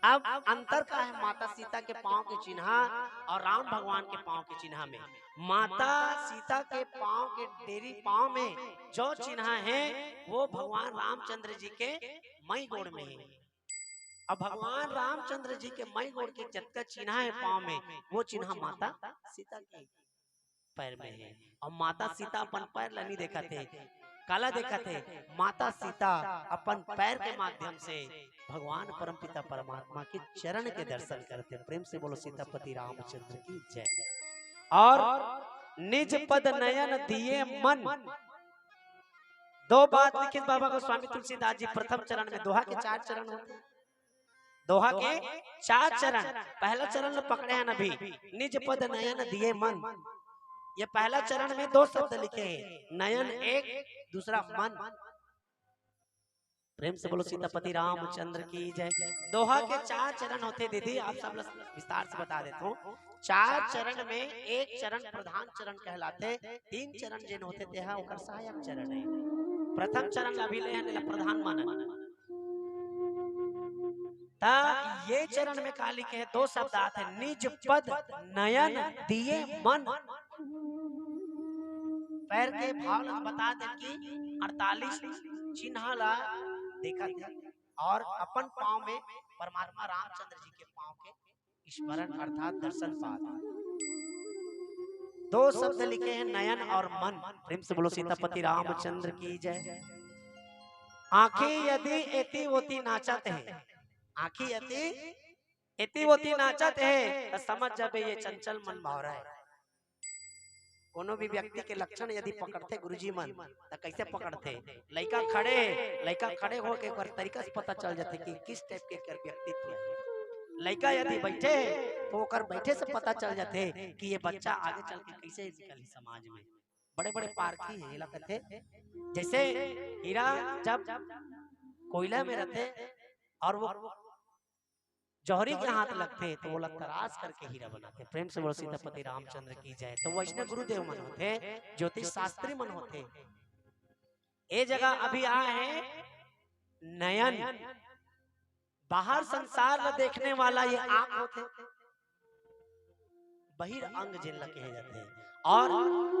अब अंतर का हे माता सीता के पांव के चिन्हा और राम भगवान के पांव के चिन्हा में? माता सीता के पांव के डेरी पांव में जो चिन्हा हे, वो भगवान रामचंद्र जी के मई गोड़ में हे। अब भगवान रामचंद्र जी के मई गोड़ के जतका चिन्हा हे पांव में, वो चिन्हा माता सीता के पैर में हे। और माता सीता अपन पैर ला नहीं देखत हे, काला देखत हे? माता सीता अपन पैर के माध्यम से भगवान परमपिता परमात्मा के चरण के दर्शन करत हे। प्रेम से बोलो सीतापति रामचंद्र की जय। और निज पद नयन दिए मन, दो बात लिखिस बाबा गोस्वामी तुलसीदास जी प्रथम चरण में। दोहा के चार चरण होथे, दोहा के चार चरण। पहला चरण ल पकड़े हन अभी, निज पद नयन दिए मन। ये पहला चरण में दो शब्द लिखे हे, नयन एक, दूसरा मन। प्रेम से बोलो सीतापति रामचंद्र की जय। दोहा के चार चरण होथे दीदी, आप सब ला विस्तार से बता देता हूँ। चार चरण में एक चरण प्रधान चरण कहलाथे, तीन चरण जेन होथे तेहा ओकर सहायक चरण हे। प्रथम चरण ला अभी ले हन, एला प्रधान मानन। त ये चरण में का लिखे हे? दो शब्द आथे, निज पद नयन दिए मन। पैर के भाव ला बता दे कि अड़तालीस चिन्ह ला देखत हे और अपन पांव में परमात्मा रामचंद्र जी के पांव के स्मरण अर्थात दर्शन पात। दो शब्द लिखे हैं, नयन और मन। प्रेम से बोलो सीतापति रामचंद्र की जय। आंखी यदि एती ओती नाचत हे, आंखी यदि एती ओती नाचत हे, त समझ जाबे ये चंचल मन भौरा हे। कोनो भी व्यक्ति के लक्षण यदि पकड़थे गुरुजी मन, त कैसे पकड़थे? लइका खड़े हे, लइका खड़े होके ओकर तरीका से पता चल जाथे कि किस टाइप के एकर व्यक्तित्व हे। लइका यदि बैठे हे, तो ओकर बैठे से पता चल जाथे कि ये बच्चा आगे चल के कैसे निकलही समाज में। बड़े-बड़े पारखी हे, एला कथे। जैसे हीरा जब कोयला में रथे और वो जौहरी के हाथ लगथे, तो ओला तराश करके हीरा बनाथे। प्रेम से बोलो सीतापति रामचंद्र की जय। तो वैष्णव गुरुदेव मन होथे, ज्योतिष शास्त्री मन होथे। ए जगह अभी आए हे नयन, बाहर संसार ला देखने वाला ये आंख होथे, बहिर अंग जेन ला कहे जाथे, और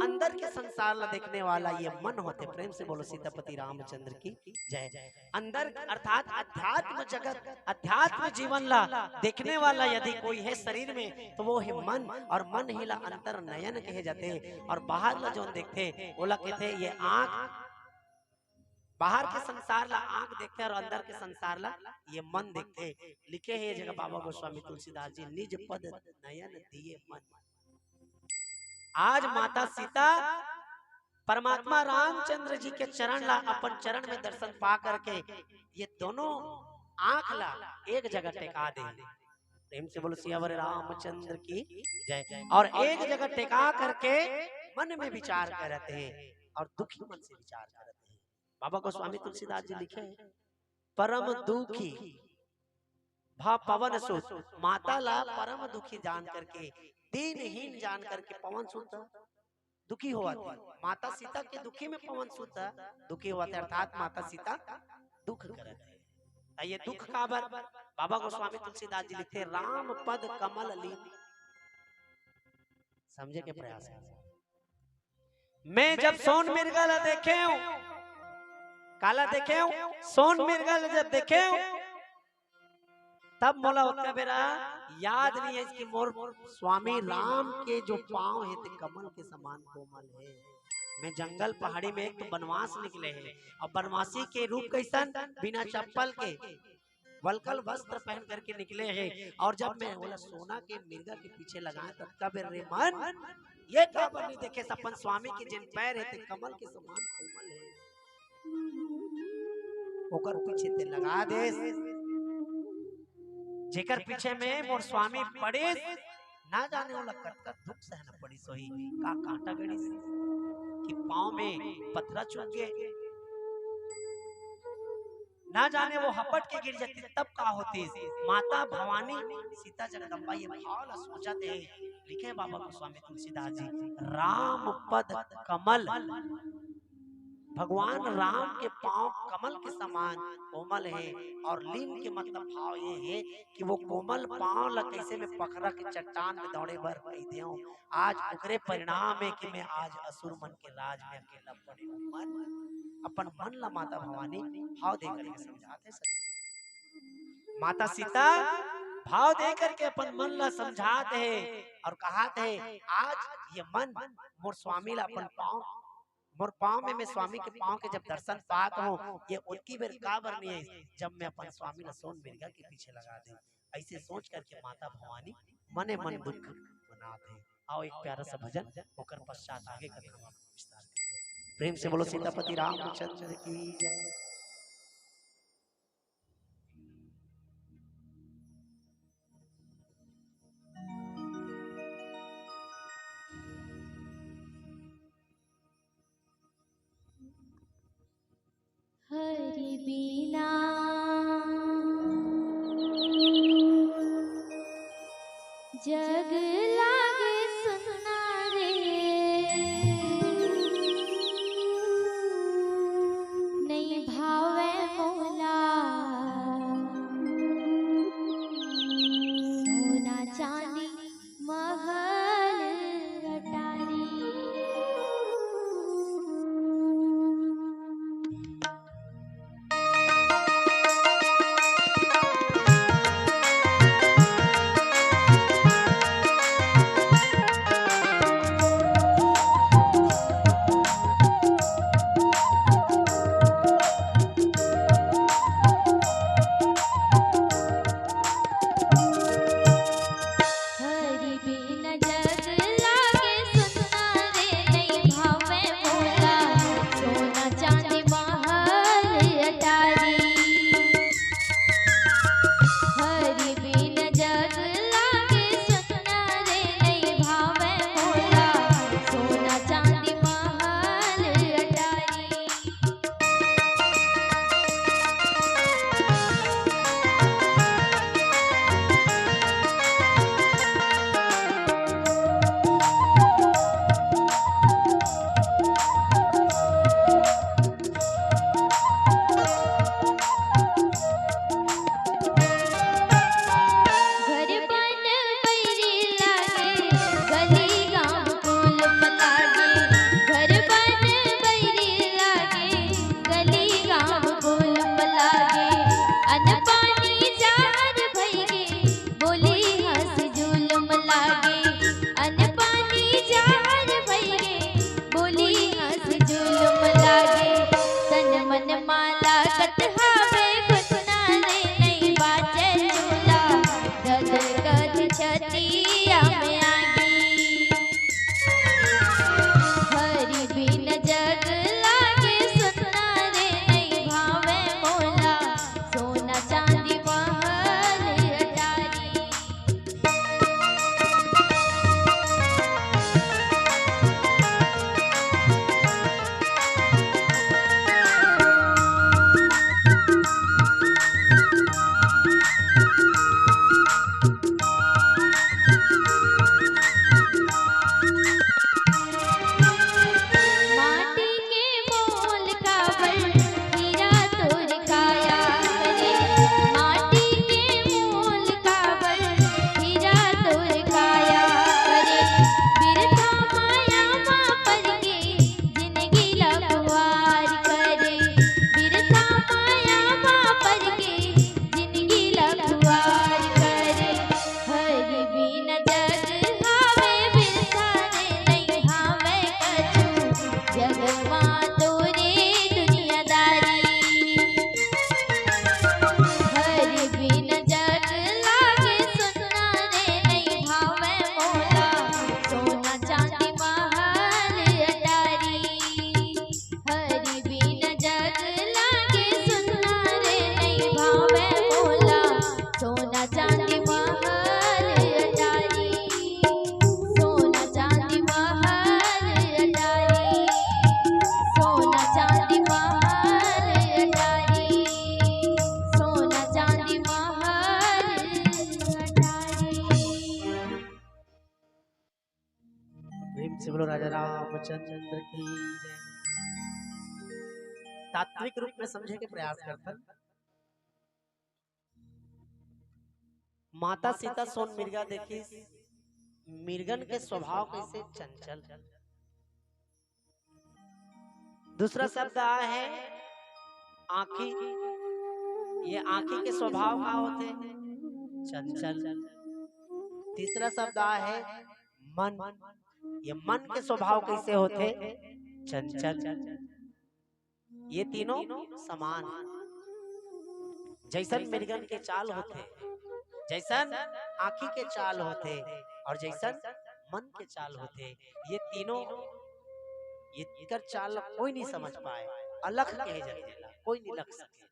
अंदर के संसार ला देखने वाला ये मन होथे। प्रेम से बोलो सीतापति रामचंद्र की जय। अंदर अर्थात अध्यात्म जगत, अध्यात्म जीवन ला देखने वाला यदि कोई हे शरीर में, तो वो हे मन, और मन ही ला अंतर नयन कहे जाथे, और बाहर ला जोन देखथे, ओला कहथे ये आंख। बाहर के संसार ला आंख देखथे और अंदर के संसार ला ये मन देखथे। लिखे हे ये जगह बाबा गोस्वामी तुलसीदास जी, निज पद नयन दिए मन। आज माता सीता परमात्मा रामचंद्र जी के चरण ला अपन चरण में दर्शन पा करके ये दोनों आंख ला एक जगह टेका दे। प्रेम से बोलो सियावर रामचंद्र की जय। और एक जगह टेका करके मन में विचार करत हे और दुखी मन से विचार करत हे। बाबा गोस्वामी तुलसीदास जी लिखे, परम दुखी भा पवन सुत, माता ला परम दुखी जान करके, दीनहीन जान करके पवन सुत दुखी होवत हे। माता सीता के दुखी में पवन सुत दुखी होवत हे, अर्थात माता सीता दुख करत हे। त ये दुख काबर? बाबा गोस्वामी तुलसीदास जी लिखथे, राम पद कमल लीन। समझे के प्रयास कर। मैं जब सोन मिर्गा ला देखेंव, काला देखेंव? सोन मिर्गा ला जब देखेंव, तब मोला ओतका बेरा याद नइ हे कि मोर स्वामी राम के जो पांव हे ते कमल के समान कोमल हे। मैं जंगल पहाड़ी में एक तो बनवास निकले हे, और बनवासी के रूप कैसन? बिना चप्पल के, वलकल वस्त्र पहन करके निकले हे, और जब मैं ओला सोना के मिर्गा के पीछे लगाए, तब का बेर रे मन, ये काबर नइ देखे अपन स्वामी के जेन पैर हे ते कमल के समान कोमल हे। ओकर पीछे ते लगा देस, जेकर पीछे में मोर स्वामी पड़िस, ना जाने ओला कतका दुख सहना पड़िस होही, का कांटा गड़िस कि पांव में पथरा चुभ गे, ना जाने वो हपट के गिर जातिस तब का होतिस। माता भवानी सीता जगदम्बा ये भाव ला सोचत हे, लिखे बाबा गोस्वामी तुलसीदास जी, राम पद कमल, भगवान राम के पांव कमल के समान कोमल हे, और लीन के मतलब भाव ये हे कि वो कोमल पांव ला कैसे मैं पखरा के चट्टान में दौड़े बर कहि देंव। आज ओकरे परिणाम हे कि मैं आज असुर मन के राज में अकेला पड़े हंव। मन, अपन मन ला माता भवानी भाव दे करके समझात हे सज्जन। माता सीता भाव दे करके अपन मन ला समझात हे और कहत हे, आज ये मन मोर स्वामी ला अपन पांव, मोर पांव में मैं स्वामी के पांव के जब दर्शन पात हंव, ये ओतकी बेर काबर नइ आइस, जब मैं अपन स्वामी ला सोन मिर्गा के पीछे लगा देंव। ऐसे सोच करके माता भवानी मने मन दुख मनात हे। आओ एक प्यारा सा भजन, ओकर पश्चात आगे कथा हम विस्तार करेंगे। प्रेम से बोलो सीतापति रामचंद्र की जय। के बिना जग लागे सुन्ना रे, नइ भावे मोला सोना चांदी महल अटारी। हरि बिन जग लागे सुन्ना रे, नइ भावे मोला सोना चांदी महल अटारी। हरि बिन जग लागे सुन्ना रे, नइ भावे मोला सोना चांदी महल अटारी। घर बन बइरी लागे, गली गांव कुल पलागे। घर बन बइरी लागे, गली गांव कुल पलागे। अन्न पानी जहर भइगे, बोली हंस जुलम लागे। अन्न पानी जहर भइगे, बोली हंस जुलम लागे। तन मन माला कत हावे घुटना रे, नइ बाचे चूल्हा धधकत छतिया में आगी। हरि बिन जग लागे सुन्ना रे, नइ भावे मोला सोना चांदी महल अटारी। माटी के मोल काबर हीरा तोर काया करे, माटी के मोल काबर हीरा तोर काया करे। बिरथा माया मा परगे जिनगी ला खुवार करे, बिरथा माया मा परगे जिनगी ला खुवार करे। हरि बिन जग हावे बिरथा रे, नइ हावे कछु जग मा तोरे दुनियादारी। हरि बिन जग लागे सुन्ना रे, नइ भावे मोला सोना चांदी महल अटारी। हरि बिन जग लागे सुन्ना रे, नइ भावे मोला सोना चांदी महल अटारी। सोना चांदी महल अटारी, सोना चांदी महल अटारी, सोना चांदी महल अटारी। प्रेम से बोलो राजा रामचंद्र की जय। तात्विक रूप में समझे के प्रयास करथन। माता सीता सोन मिर्गा देखिस, मिर्गन के स्वभाव कइसे चंचल। दूसरा शब्द आय हे आँखी। ये आँखी के स्वभाव का होथे? चंचल। तीसरा शब्द आय हे मन। ये मन के स्वभाव कइसे होथे? चंचल। ये तीनों समान हे। जइसन मिर्गन के चाल होथे, जइसन आँखी के चाल होथे अउ जइसन मन के चाल होथे, ये तीनों, ये एकर चाल ला कोई नइ समझ पाए। अलख कहे जाथे एला, कोई नइ लख सके।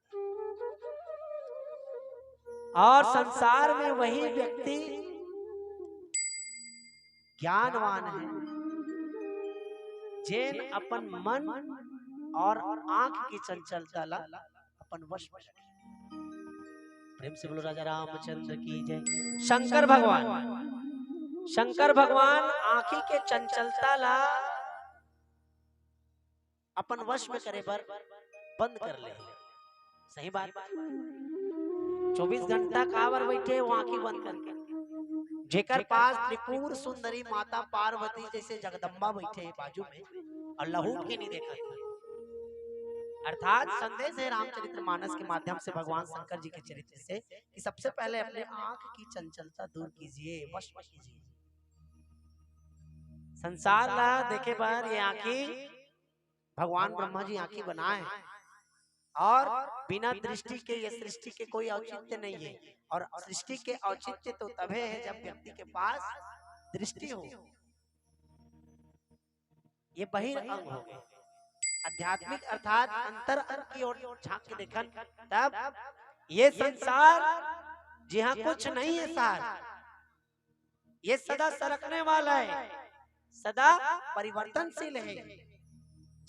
अउ संसार में वही व्यक्ति ज्ञानवान हे, जेन अपन मन अउ आँख के चंचलता ला अपन वश में रखे। प्रेम से बोलो राजा रामचंद्र की जय। शंकर भगवान, शंकर भगवान आंखी के चंचलता ला अपन वश में करे बर बंद कर ले। सही बात। चौबीस घंटा काबर बैठे वो आंखी बंद करके, जेकर पास त्रिपुर सुंदरी माता पार्वती जैसे जगदम्बा बैठे है बाजू में और लहूट के नहीं देखा। अर्थात संदेश है रामचरित्र मानस के माध्यम से भगवान शंकर जी के चरित्र से कि सबसे पहले अपने आंख की चंचलता दूर कीजिए, वश कीजिए। संसार ला देखे बर ये आंखी भगवान ब्रह्मा जी आंखी बनाए हैं और बिना दृष्टि के ये सृष्टि के कोई औचित्य नहीं है। और सृष्टि के औचित्य तो तभे है जब व्यक्ति के पास दृष्टि हो। ये बहिर अंग हो गए, आध्यात्मिक अर्थात अंतर अंग की ओर झांक के देखन, तब ये संसार जहाँ कुछ नहीं है सार, ये सदा सरकने वाला है, सदा परिवर्तनशील है।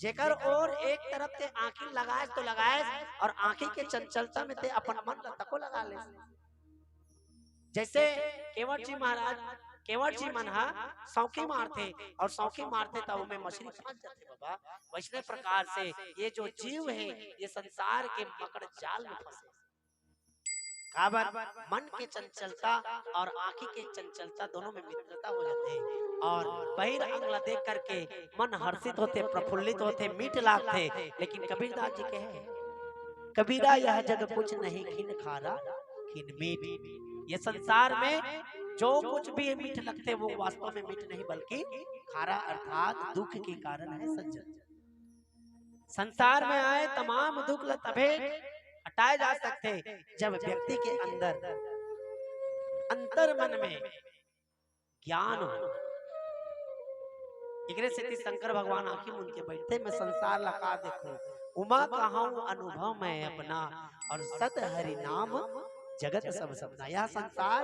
जेकर ओर एक तरफ ते आंखी लगाए तो लगाए और आंखी के चंचलता में ते अपन मन ला तको लगा ले। जैसे केवट जी महाराज, केवट जी मन हा सौखी मारथे और सौखी मारथे तब ओमे मछली फंस जाथे बाबा। वैसने प्रकार से ये जो जीव है, ये संसार के मकड़ जाल में फंसे। काबर मन के चंचलता और आंखी के चंचलता दोनों में मित्रता हो जाथे और बहिर अंग ला देख करके मन हर्षित होथे, प्रफुल्लित होथे, मीठ लागथे। लेकिन कबीरदास जी कहे, कबीरा यह जग कुछ नहीं खिन खारा खिन मीठ। ये संसार में जो कुछ भी मीठ लगथे वो वास्तव में मीठ नहीं बल्कि खारा अर्थात दुख के कारण है सज्जन। संसार में आए तमाम दुख ल तभे हटाए जा सकथे जब व्यक्ति के अंदर अंतर मन में ज्ञान हो। एकरे सेती शंकर भगवान आंखी मूंद के बैठे, मैं संसार ला का देखूं, उमा कहाऊं अनुभव मैं अपना, और सत हरि नाम जगत सब सपना। यह संसार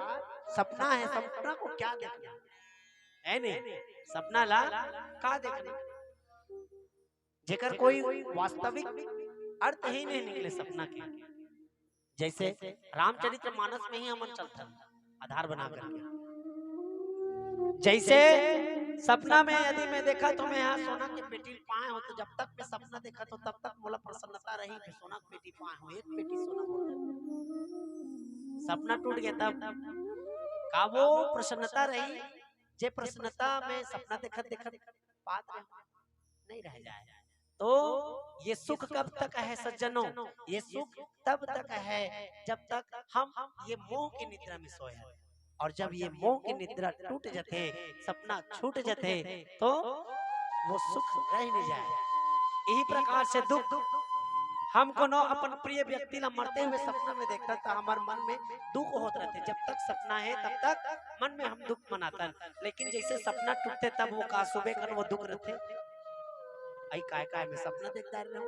सपना है, सपना को क्या देखना है, नहीं? सपना ला का देखना, जेकर कोई वास्तविक अर्थ ही नहीं निकले सपना के। जैसे रामचरित्र मानस में ही हमन चलथन आधार बना करके। जैसे सपना में यदि मैं देखा तो मैं यहाँ सोना के पेटी पाए हो, तो जब तक मैं सपना देखा तो तब तक मोला प्रसन्नता रही कि सोना के पेटी पाए हो, एक पेटी सोना मोर। सपना टूट गया तब का वो प्रसन्नता रही, जे प्रसन्नता में सपना देखत देखत पात रहे, नहीं रह जाए। तो ये सुख कब तक है सज्जनों? ये सुख तब तक है जब तक हम ये मोह की निद्रा में सोए हैं। और जब ये मोह की निद्रा टूट जाथे, सपना छूट जाथे, तो वो सुख रह नहीं जाए। यही प्रकार से दुख, हम कोनो अपन प्रिय व्यक्ति ला मरते हुए सपना में देखथन त हमार मन में दुख होत रहथे। जब तक सपना है तब तक मन में हम दुख मनाथन, लेकिन जैसे सपना टूटथे तब वो का सुबह कन वो दुख रहथे। आई काय काय मैं सपना देखत रहूं,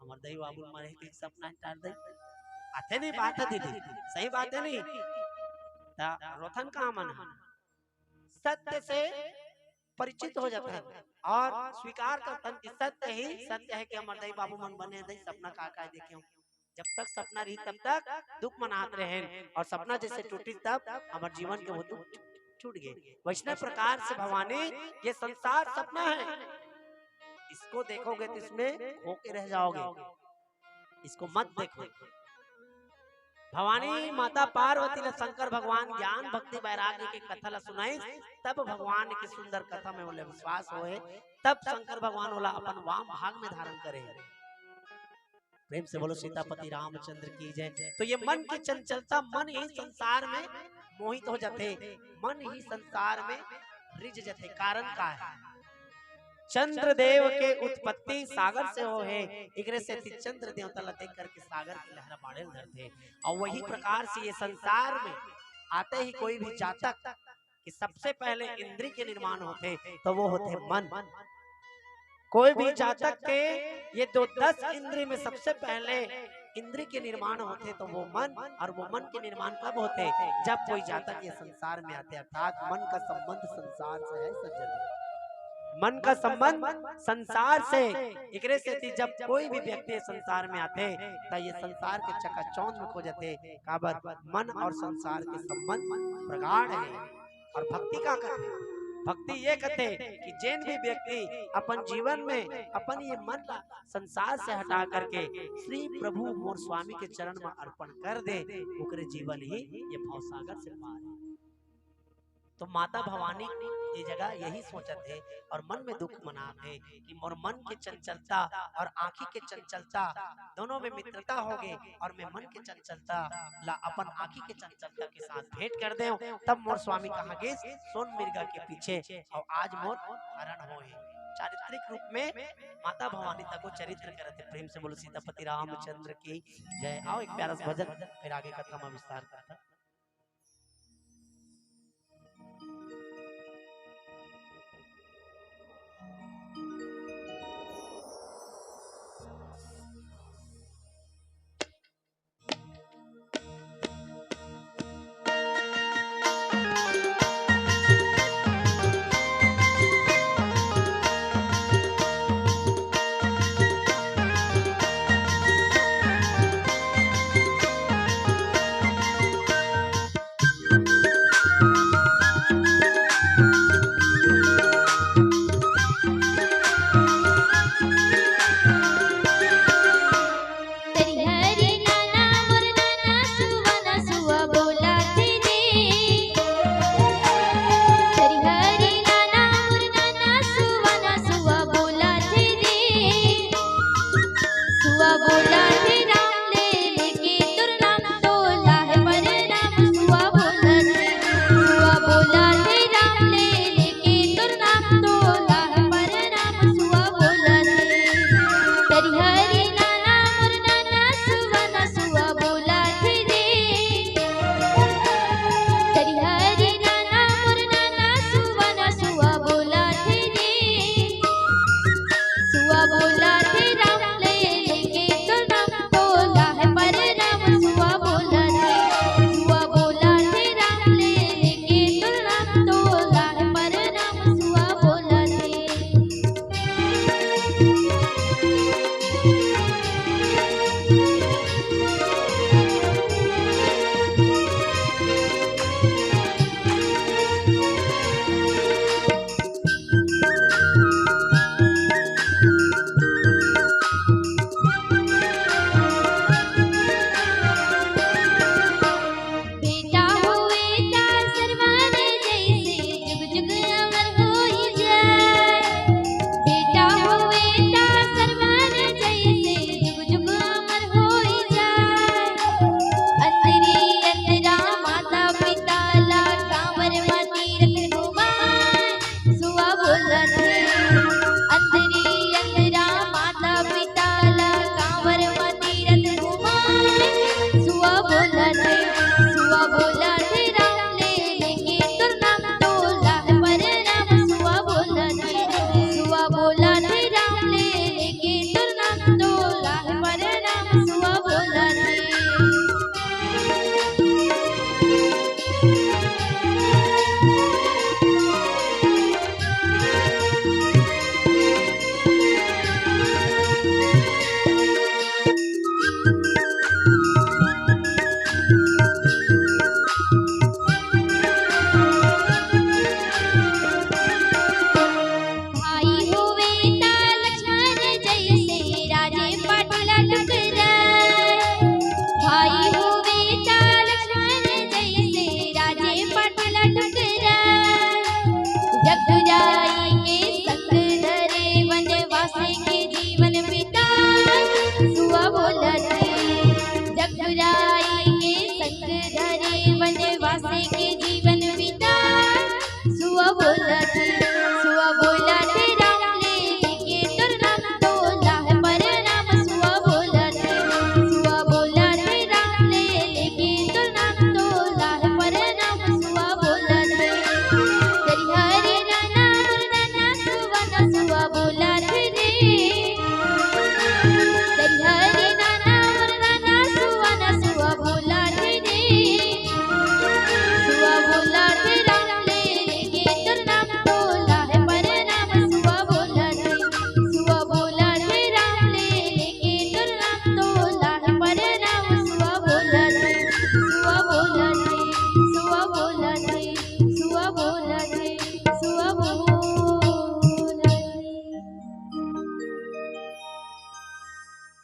हमर दई बाबू मरे के सपना टार दे। आथे नहीं बात है दीदी, सही बात है नहीं? ता रोथन का मन ह? सत्य से परिचित हो जाथन और स्वीकार करथन कि सत्य ही सत्य है कि हमर दई बाबू मन बने दई सपना का काय देखे हो। जब तक सपना रही तब तक दुख मनात रहेन और सपना जैसे टूटी तब हमर जीवन के वो दुख छूट गए। वैसने प्रकार से भवानी, ये संसार सपना है, इसको देखोगे तो इसमें खो के रह जाओगे, इसको मत देखो। भवानी माता पार्वती ला शंकर भगवान ज्ञान भक्ति वैराग्य के कथा ला सुनाइस, तब भगवान के सुंदर कथा में ओला विश्वास होए, तब शंकर भगवान ओला अपन वाम भाग में धारण करे। प्रेम से बोलो सीतापति रामचंद्र की जय। तो ये मन की चंचलता, मन ही संसार में मोहित हो जाथे, मन ही संसार में रिझ जाथे। कारण का है? चंद्रदेव के उत्पत्ति सागर से होहे, एकरे सेती चंद्र देवता ला देख करके सागर की लहरा बाढ़े ल धरथे। और वही प्रकार से ये संसार में आते ही कोई भी जातक कि सबसे पहले इंद्री के निर्माण होथे, तो वो होथे मन। कोई भी जातक के ये दो दस इंद्री में सबसे पहले इंद्री के निर्माण होथे, तो वो मन, और वो मन के निर्माण कब होथे? जब कोई जातक ये संसार में आथे, अर्थात मन का संबंध संसार से है सज्जन। मन का संबंध संसार से, एकरे सेती जब कोई भी व्यक्ति संसार में आथे, त ये संसार के चकाचौंध में खो जाथे। काबर? मन और संसार के संबंध प्रगाढ़ हे। और भक्ति का कथे? भक्ति ये कथे कि जेन भी व्यक्ति अपन जीवन में अपन ये मन ला संसार से हटा करके श्री प्रभु मोर स्वामी के चरण में अर्पण कर दे, ओकरे जीवन ही ये भवसागर से पार हे। तो माता भवानी ये जगह यही सोचत हे और मन में दुख मनात हे कि मोर मन के चंचलता और आँखी के चंचलता दोनों में मित्रता होगे और मैं मन के चंचलता ला अपन आँखी के चंचलता के साथ भेंट कर देंव, तब मोर स्वामी कहाँ गिस? सोन मिर्गा के पीछे, और आज मोर हरण होए। चारित्रिक रूप में माता भवानी तको चरित्र करत हे। प्रेम से बोलो सीतापति रामचंद्र की जय। आओ एक प्यारा सा भजन, फिर आगे कथा में विस्तार करता।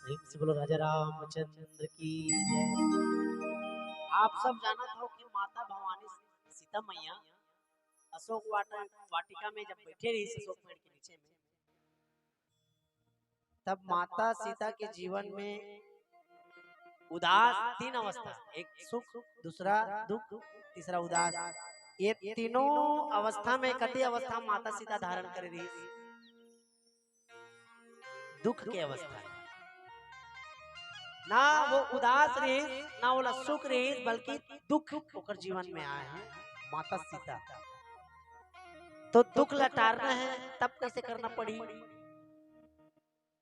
प्रेम से बोलो राजा रामचंद्र की जय। आप सब जानत हो कि माता भवानी सीता मैया अशोक वाट-, वाटिका में जब बैठे रही अशोक पेड़ के नीचे में, तब माता सीता के जीवन में उदास तीन अवस्था, एक सुख, दूसरा दुख, तीसरा उदास। ये तीनों अवस्था में कति अवस्था माता सीता धारण करे रही? दुख के अवस्था। ना वो उदास रही, ना ओला सुख रही, बल्कि दुख ओकर जीवन में आए हैं माता सीता। तो दुख लटारना है, तब कैसे करना पड़ी?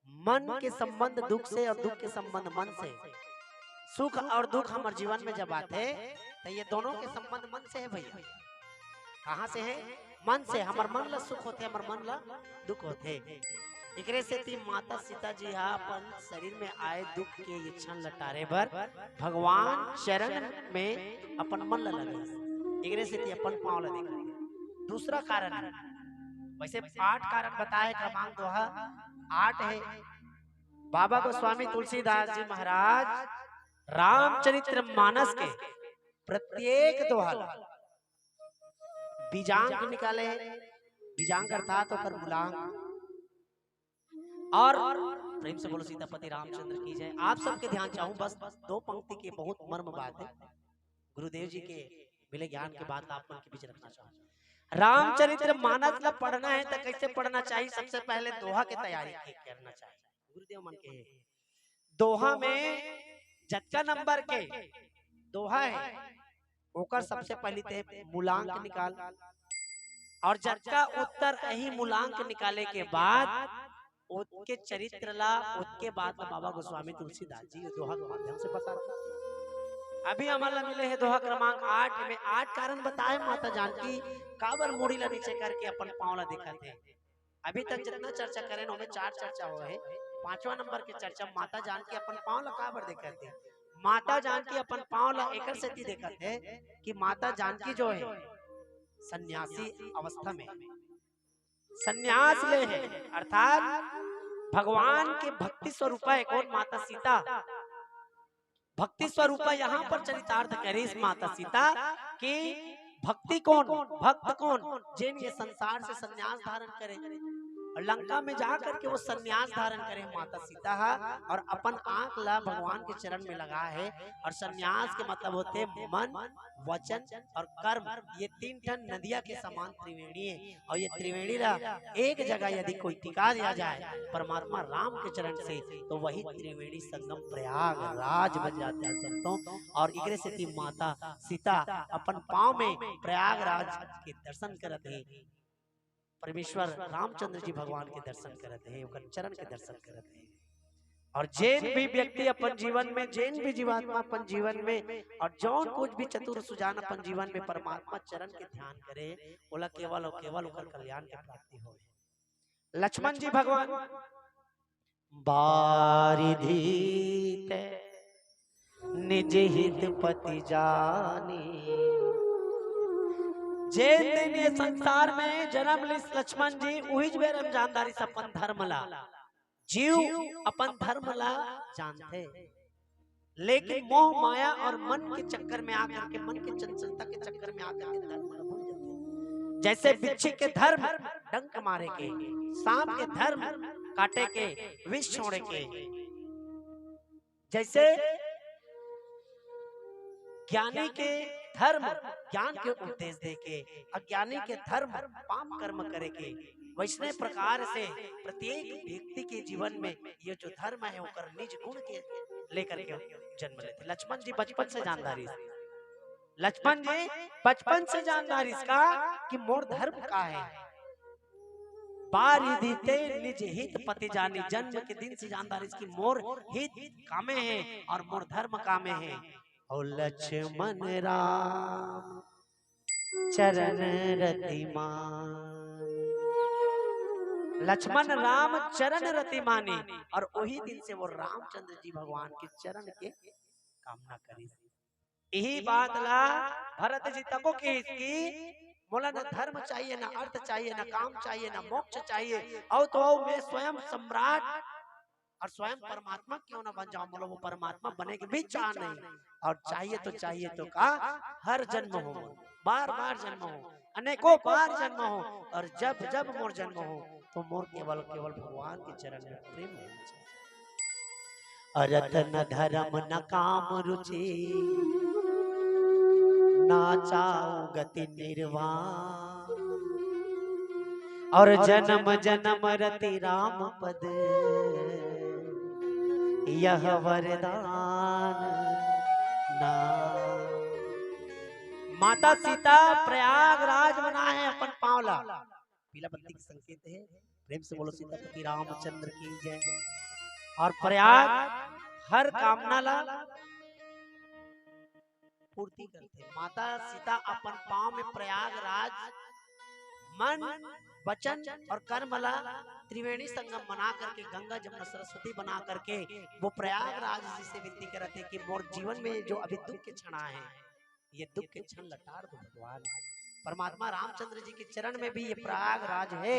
मन के संबंध दुख से और दुख के संबंध मन से। सुख और दुख हमर जीवन में जब आथे, तो ये दोनों के संबंध मन से है भैया। कहाँ से है? मन से। हमर मन ला सुख होथे, हमर मन ला दुख होथे। एकरे सेती माता सीता जी हा अपन शरीर में आए दुख के ये क्षण लटारे बर भगवान चरण में अपन मन ला लगे। एकरे सेती अपन पाँव ला देखा। दूसरा कारण है, वैसे आठ कारण बताए, क्रमांक दोहा आठ है। बाबा गोस्वामी तुलसीदास जी महाराज रामचरित्र मानस के प्रत्येक दोहा ला बीजांक निकाले, बीजांक अर्थात ओकर मूलांक। और प्रेम से बोलो सीतापति रामचंद्र की जय। आप सबके ध्यान चाहूं, बस दो पंक्ति के बहुत मर्म बात है, गुरुदेव जी के मिले ज्ञान के बात आप मन के बीच रखना चाहूं। रामचरित्र मानस ला पढ़ना है तो कैसे पढ़ना चाहिए? सबसे पहले दोहा के तैयारी के करना चाहिए। गुरुदेव मन के दोहा में जतका नंबर के दोहा है, ओकर सबसे पहले ते मूलांक निकाल, और जतका उत्तर अही मूलांक निकाले के बाद ओतके चरित्र ला, ओतके बात ला बाबा गोस्वामी तुलसीदास जी दोहा के माध्यम से बता रहे। अभी हमन ला मिले है दोहा क्रमांक आठ में आठ कारण बताए माता जानकी काबर मुड़ी ला नीचे करके अपन पाँव ला देखत है। अभी तक जितना चर्चा करेन, ओमे चार चर्चा होए हे। पांचवा नंबर के चर्चा माता जानकी अपन पाँव ला काबर देखत हे? माता जानकी अपन पाँव ला एकर सेती देखत हे कि माता जानकी जो है सन्यासी अवस्था में संन्यास ले हे, अर्थात भगवान के भक्ति स्वरूपा है कौन? माता सीता। भक्ति स्वरूपा यहाँ पर चरितार्थ करिस माता सीता कि भक्ति कौन, भक्त कौन, जेन ये संसार से संन्यास धारण करे। और लंका में जा करके वो संन्यास धारण करे माता सीता हा, और अपन आंख ला भगवान के चरण में लगा है। और संन्यास के मतलब होते मन, वचन और कर्म, ये तीन ठन नदिया के समान त्रिवेणी है। और ये त्रिवेणी ला एक जगह यदि कोई टिका दिया जाए परमात्मा राम के चरण से, तो वही त्रिवेणी संगम प्रयागराज बन जाता है संतों। और एकरे सेती माता सीता अपन पाँव में प्रयागराज के दर्शन करत हे, परमेश्वर रामचंद्र जी भगवान के दर्शन करत हे, ओकर चरण के दर्शन करत हे। और जेन भी व्यक्ति अपन जीवन में, जेन भी जीवात्मा अपन जीवन में और जौन कुछ भी चतुर सुजान अपन जीवन में परमात्मा चरण के ध्यान करे, ओला केवल और केवल ओकर कल्याण के प्राप्ति होए। लक्ष्मण जी भगवान बारिधि ते निज हित पति जानी। जेन दिन ये संसार में जन्म लिस लक्ष्मण जी, उही बेर हम जानदारी से अपन धर्म ला, जीव अपन धर्म ला जानथे, लेकिन मोह माया और मन के चक्कर में आकर के, मन के चंचलता के चक्कर में आकर के धर्म ला भूल जाथे। जैसे बिच्छी के धर्म डंक मारे के, सांप के धर्म काटे के, विष छोड़े के, जैसे ज्ञानी के धर्म ज्ञान के उपदेश दे के, अज्ञानी के धर्म पाप कर्म करे के, वैसने प्रकार से प्रत्येक व्यक्ति के जीवन में ये जो धर्म है ओकर निज गुण के लेकर के जन्म लेथे। लक्ष्मण जी बचपन से जानदार रिहिस, लक्ष्मण जी बचपन से जानदार रिहिस का कि मोर धर्म का है। बारिधि ते निज हित पति जानी, जन्म के दिन से जानदार रिहिस कि मोर हित कामे है और मोर धर्म कामे है। और लक्ष्मण राम चरण रति मानी, लक्ष्मण राम चरण रति मानी। और वही दिन से वो रामचंद्र जी भगवान के चरण के कामना करिस। यही बात ला भरत जी तको कहिस कि मोला न धर्म चाहिए, न अर्थ चाहिए, न काम चाहिए, न मोक्ष चाहिए, अउ तो अउ मैं स्वयं सम्राट और स्वयं परमात्मा क्यों ना बन जाऊं, बोलो, वो परमात्मा बने के भी चाह नहीं। और चाहिए तो, चाहिए तो का, हर जन्म हो, बार बार जन्म हो, अनेकों बार जन्म हो, और जब जब मोर जन्म हो, तो मोर केवल, केवल भगवान के चरण में प्रेम होना चाहिए। रतन धर्म न काम रुचि, ना चाहु गति निर्वाण। और जन्म जन्म रति राम पद, यह वरदान ना। माता सीता प्रयागराज बनाए अपन पांव ला, पीला बत्ती के संकेत है। प्रेम से बोलो सीतापति रामचंद्र की जय। और प्रयाग हर कामना ला पूर्ति करथे। माता सीता अपन पांव में प्रयागराज मन, वचन और कर्म ला त्रिवेणी संगम बना करके, गंगा जमुना सरस्वती बना करके, वो प्रयागराज जी से विनती करत हे कि मोर जीवन में जो अभी दुख के क्षण आए हैं, ये दुख के क्षण ला टार दो भगवान। परमात्मा रामचंद्र जी के चरण में भी ये प्रयागराज है,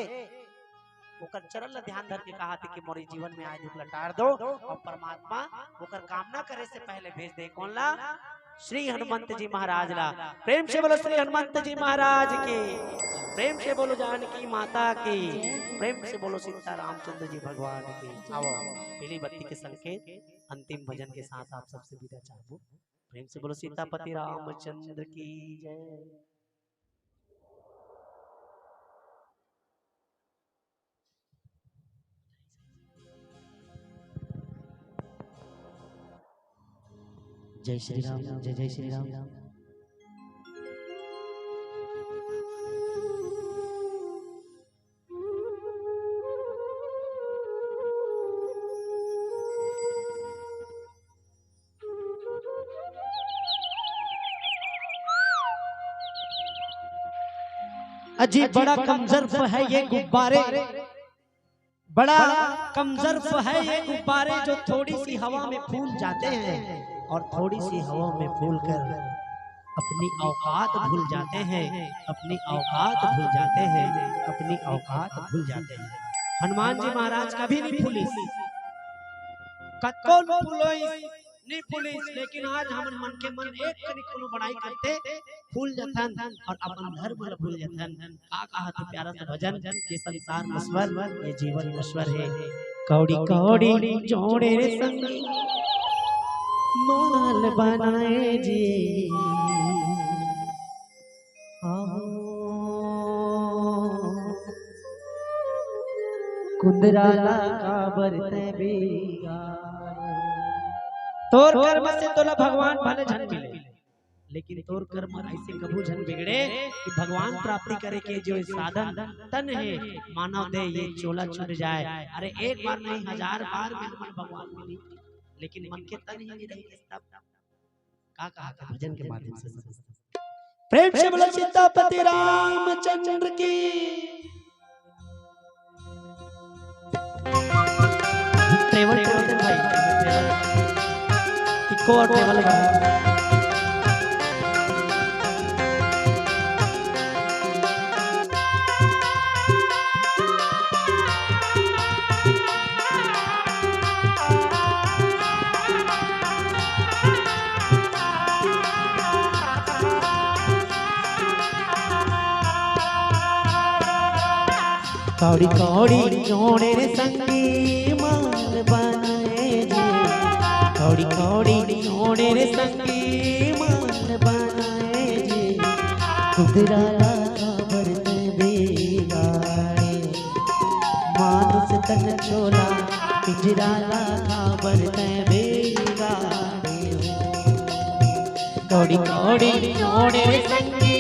ओकर चरण ला ध्यान धर के कहा थे कि मोर जीवन में आए दुख ला टार दो, और परमात्मा ओकर कामना करे से पहले भेज दे। कौन ला? श्री हनुमंत जी महाराज ला। प्रेम से बोलो श्री हनुमंत जी महाराज की, प्रेम से बोलो जानकी माता की, प्रेम से बोलो सीता रामचंद्र जी भगवान की। आओ, पीली बत्ती के संकेत, अंतिम भजन के साथ आप सबसे विदा चाहबो। प्रेम से बोलो सीतापति रामचंद्र की जय। जय श्री राम, जय जय श्री राम। अजी, बड़ा कमजर्फ है ये गुब्बारे, बड़ा कमजर्फ है ये गुब्बारे, जो थोड़ी सी हवा में फूल जाते हैं और थोड़ी सी हवा में फूलकर अपनी औकात भूल जाते हैं, अपनी औकात भूल जाते हैं, अपनी औकात भूल जाते हैं। हनुमान जी महाराज कभी नहीं फूलिस, कतको फूलोइस, नहीं फूलिस, लेकिन आज हमन मनखे मन एक कनी कोनो बड़ाई करते फूल जथन और अपन धर्म ल भूल जथन। का कहा थे प्यारा सा भजन, ये संसार नश्वर, ये जीवन नश्वर है। कौड़ी कौड़ी जोड़े रे संगी, माल बनाए जी। आहो, कुंदरा ला काबर तै बिगाड़े। तोर कर्म से तोला भगवान भले झन मिले, लेकिन तोर कर्म ऐसे कभू झन बिगड़े कि भगवान प्राप्ति करे के जो साधन तन है, मानव देह ये चोला छूट जाए। अरे, एक बार नहीं, हजार बार में हमन भगवान मिली, लेकिन मन के तन ही नहीं रही तब। का कहा था भजन के माध्यम से समझते हैं। प्रेम से बोलो सीतापति रामचंद्र की। टेबल, टेबल दे भाई, टेबल। इको और टेबल लगा। कौड़ी कौड़ी जोड़े रे संगी माल बनाए जी, कौड़ी कौड़ी जोड़े रे संगी माल बनाए जी, कुदरा ला काबर तै बिगाड़े, मानुष तन चोला पिंजरा ला काबर तै बिगाड़े हो। कौड़ी कौड़ी जोड़े रे संगी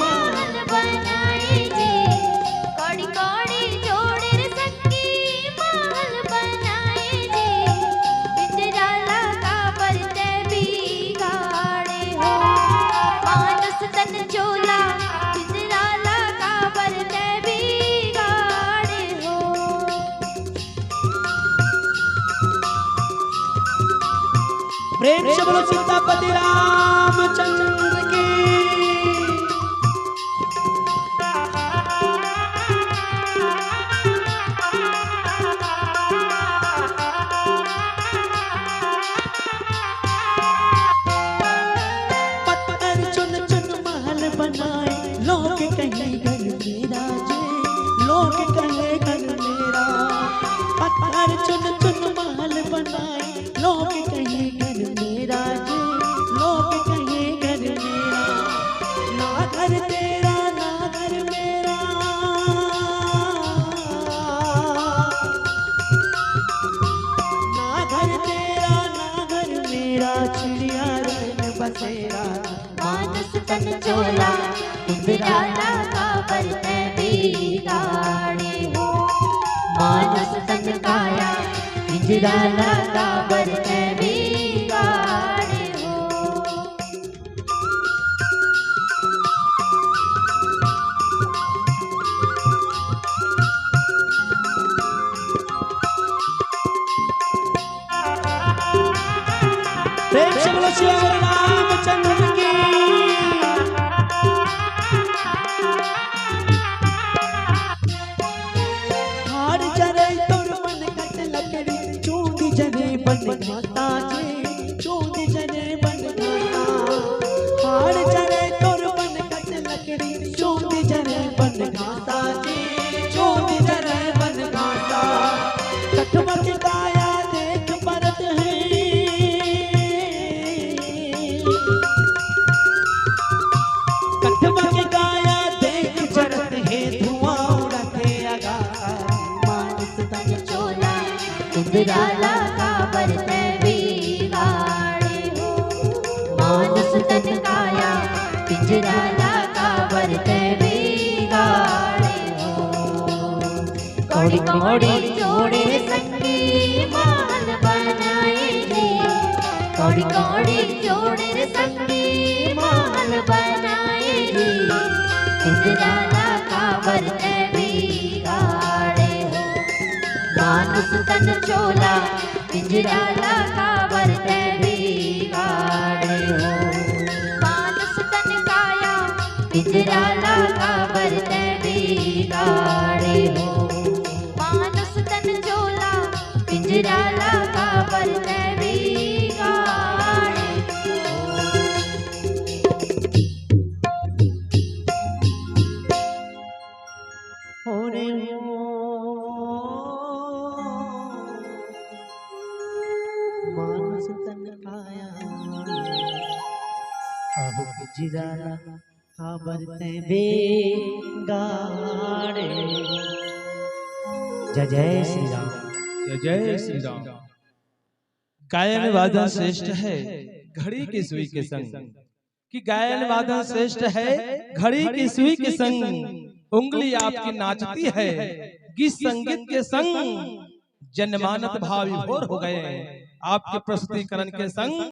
माल बनाए जी, कौड़ी कौड़ी जोड़े रे संगी माल बनाए जी, पिंजरा ला काबर तै बिगाड़े हो। मानुष तन चोला पिंजरा ला काबर तै बिगाड़े हो। प्रेम से बोलो सीतापति रामचंद्र की। कहे घर मेरा जी, लोग कहे घर मेरा, ना घर तेरा ना घर मेरा, ना घर तेरा ना घर मेरा, चिड़िया रंग बसेरा। मानस तन चोला, पिंजरा ला काबर तैं बिगाड़े हो। मानस तन काया, पिंजरा ला काबर तैं बिगाड़े हो। प्रेम से बोलो सियावर रामचंद्र की। हाड़ जरे तोर बन कट लकड़ी, चूंदी जरे बन घाता जी, चूंदी जरे बन घाता। हाड़ जरे तोर बन कट लकड़ी, चूंदी जरे बन घाता जी, चूंदी जरे बन घाता। कठवा के काया देख परत हे, कठवा के काया देख जरत हे, धुआं उड़त हे अगा। मानस तन चोला, पिंजरा ला काबर तैं बिगाड़े हो। मानस तन काया, पिंजरा ला काबर तैं बिगाड़े हो। कौड़ी कौड़ी जोड़े संगी महल बनाए जी, कौड़ी कौड़ी जोड़े संगी महल बनाए जी। पिंजरा ला काबर तैं बिगाड़े हो। मानस तन चोला, पिंजरा ला काबर तैं बिगाड़े हो। मानस तन काया, पिंजरा ला काबर तैं बिगाड़े हो। मानस तन चोला, पिंजरा ला काबर तैं बिगाड़े हो। हो रे हो, मानस तन काया, अहो पिंजरा ला काबर तैं बिगाड़े। जय जय श्री राम। जय जय श्री राम। गायन वादन श्रेष्ठ है घड़ी की सुई के संग, कि गायन वादन श्रेष्ठ है घड़ी की सुई के संग। उंगली आपकी नाचती है गीत संगीत के संग, जनमानस भाव विभोर हो गए। आपके प्रस्तुतिकरण के संग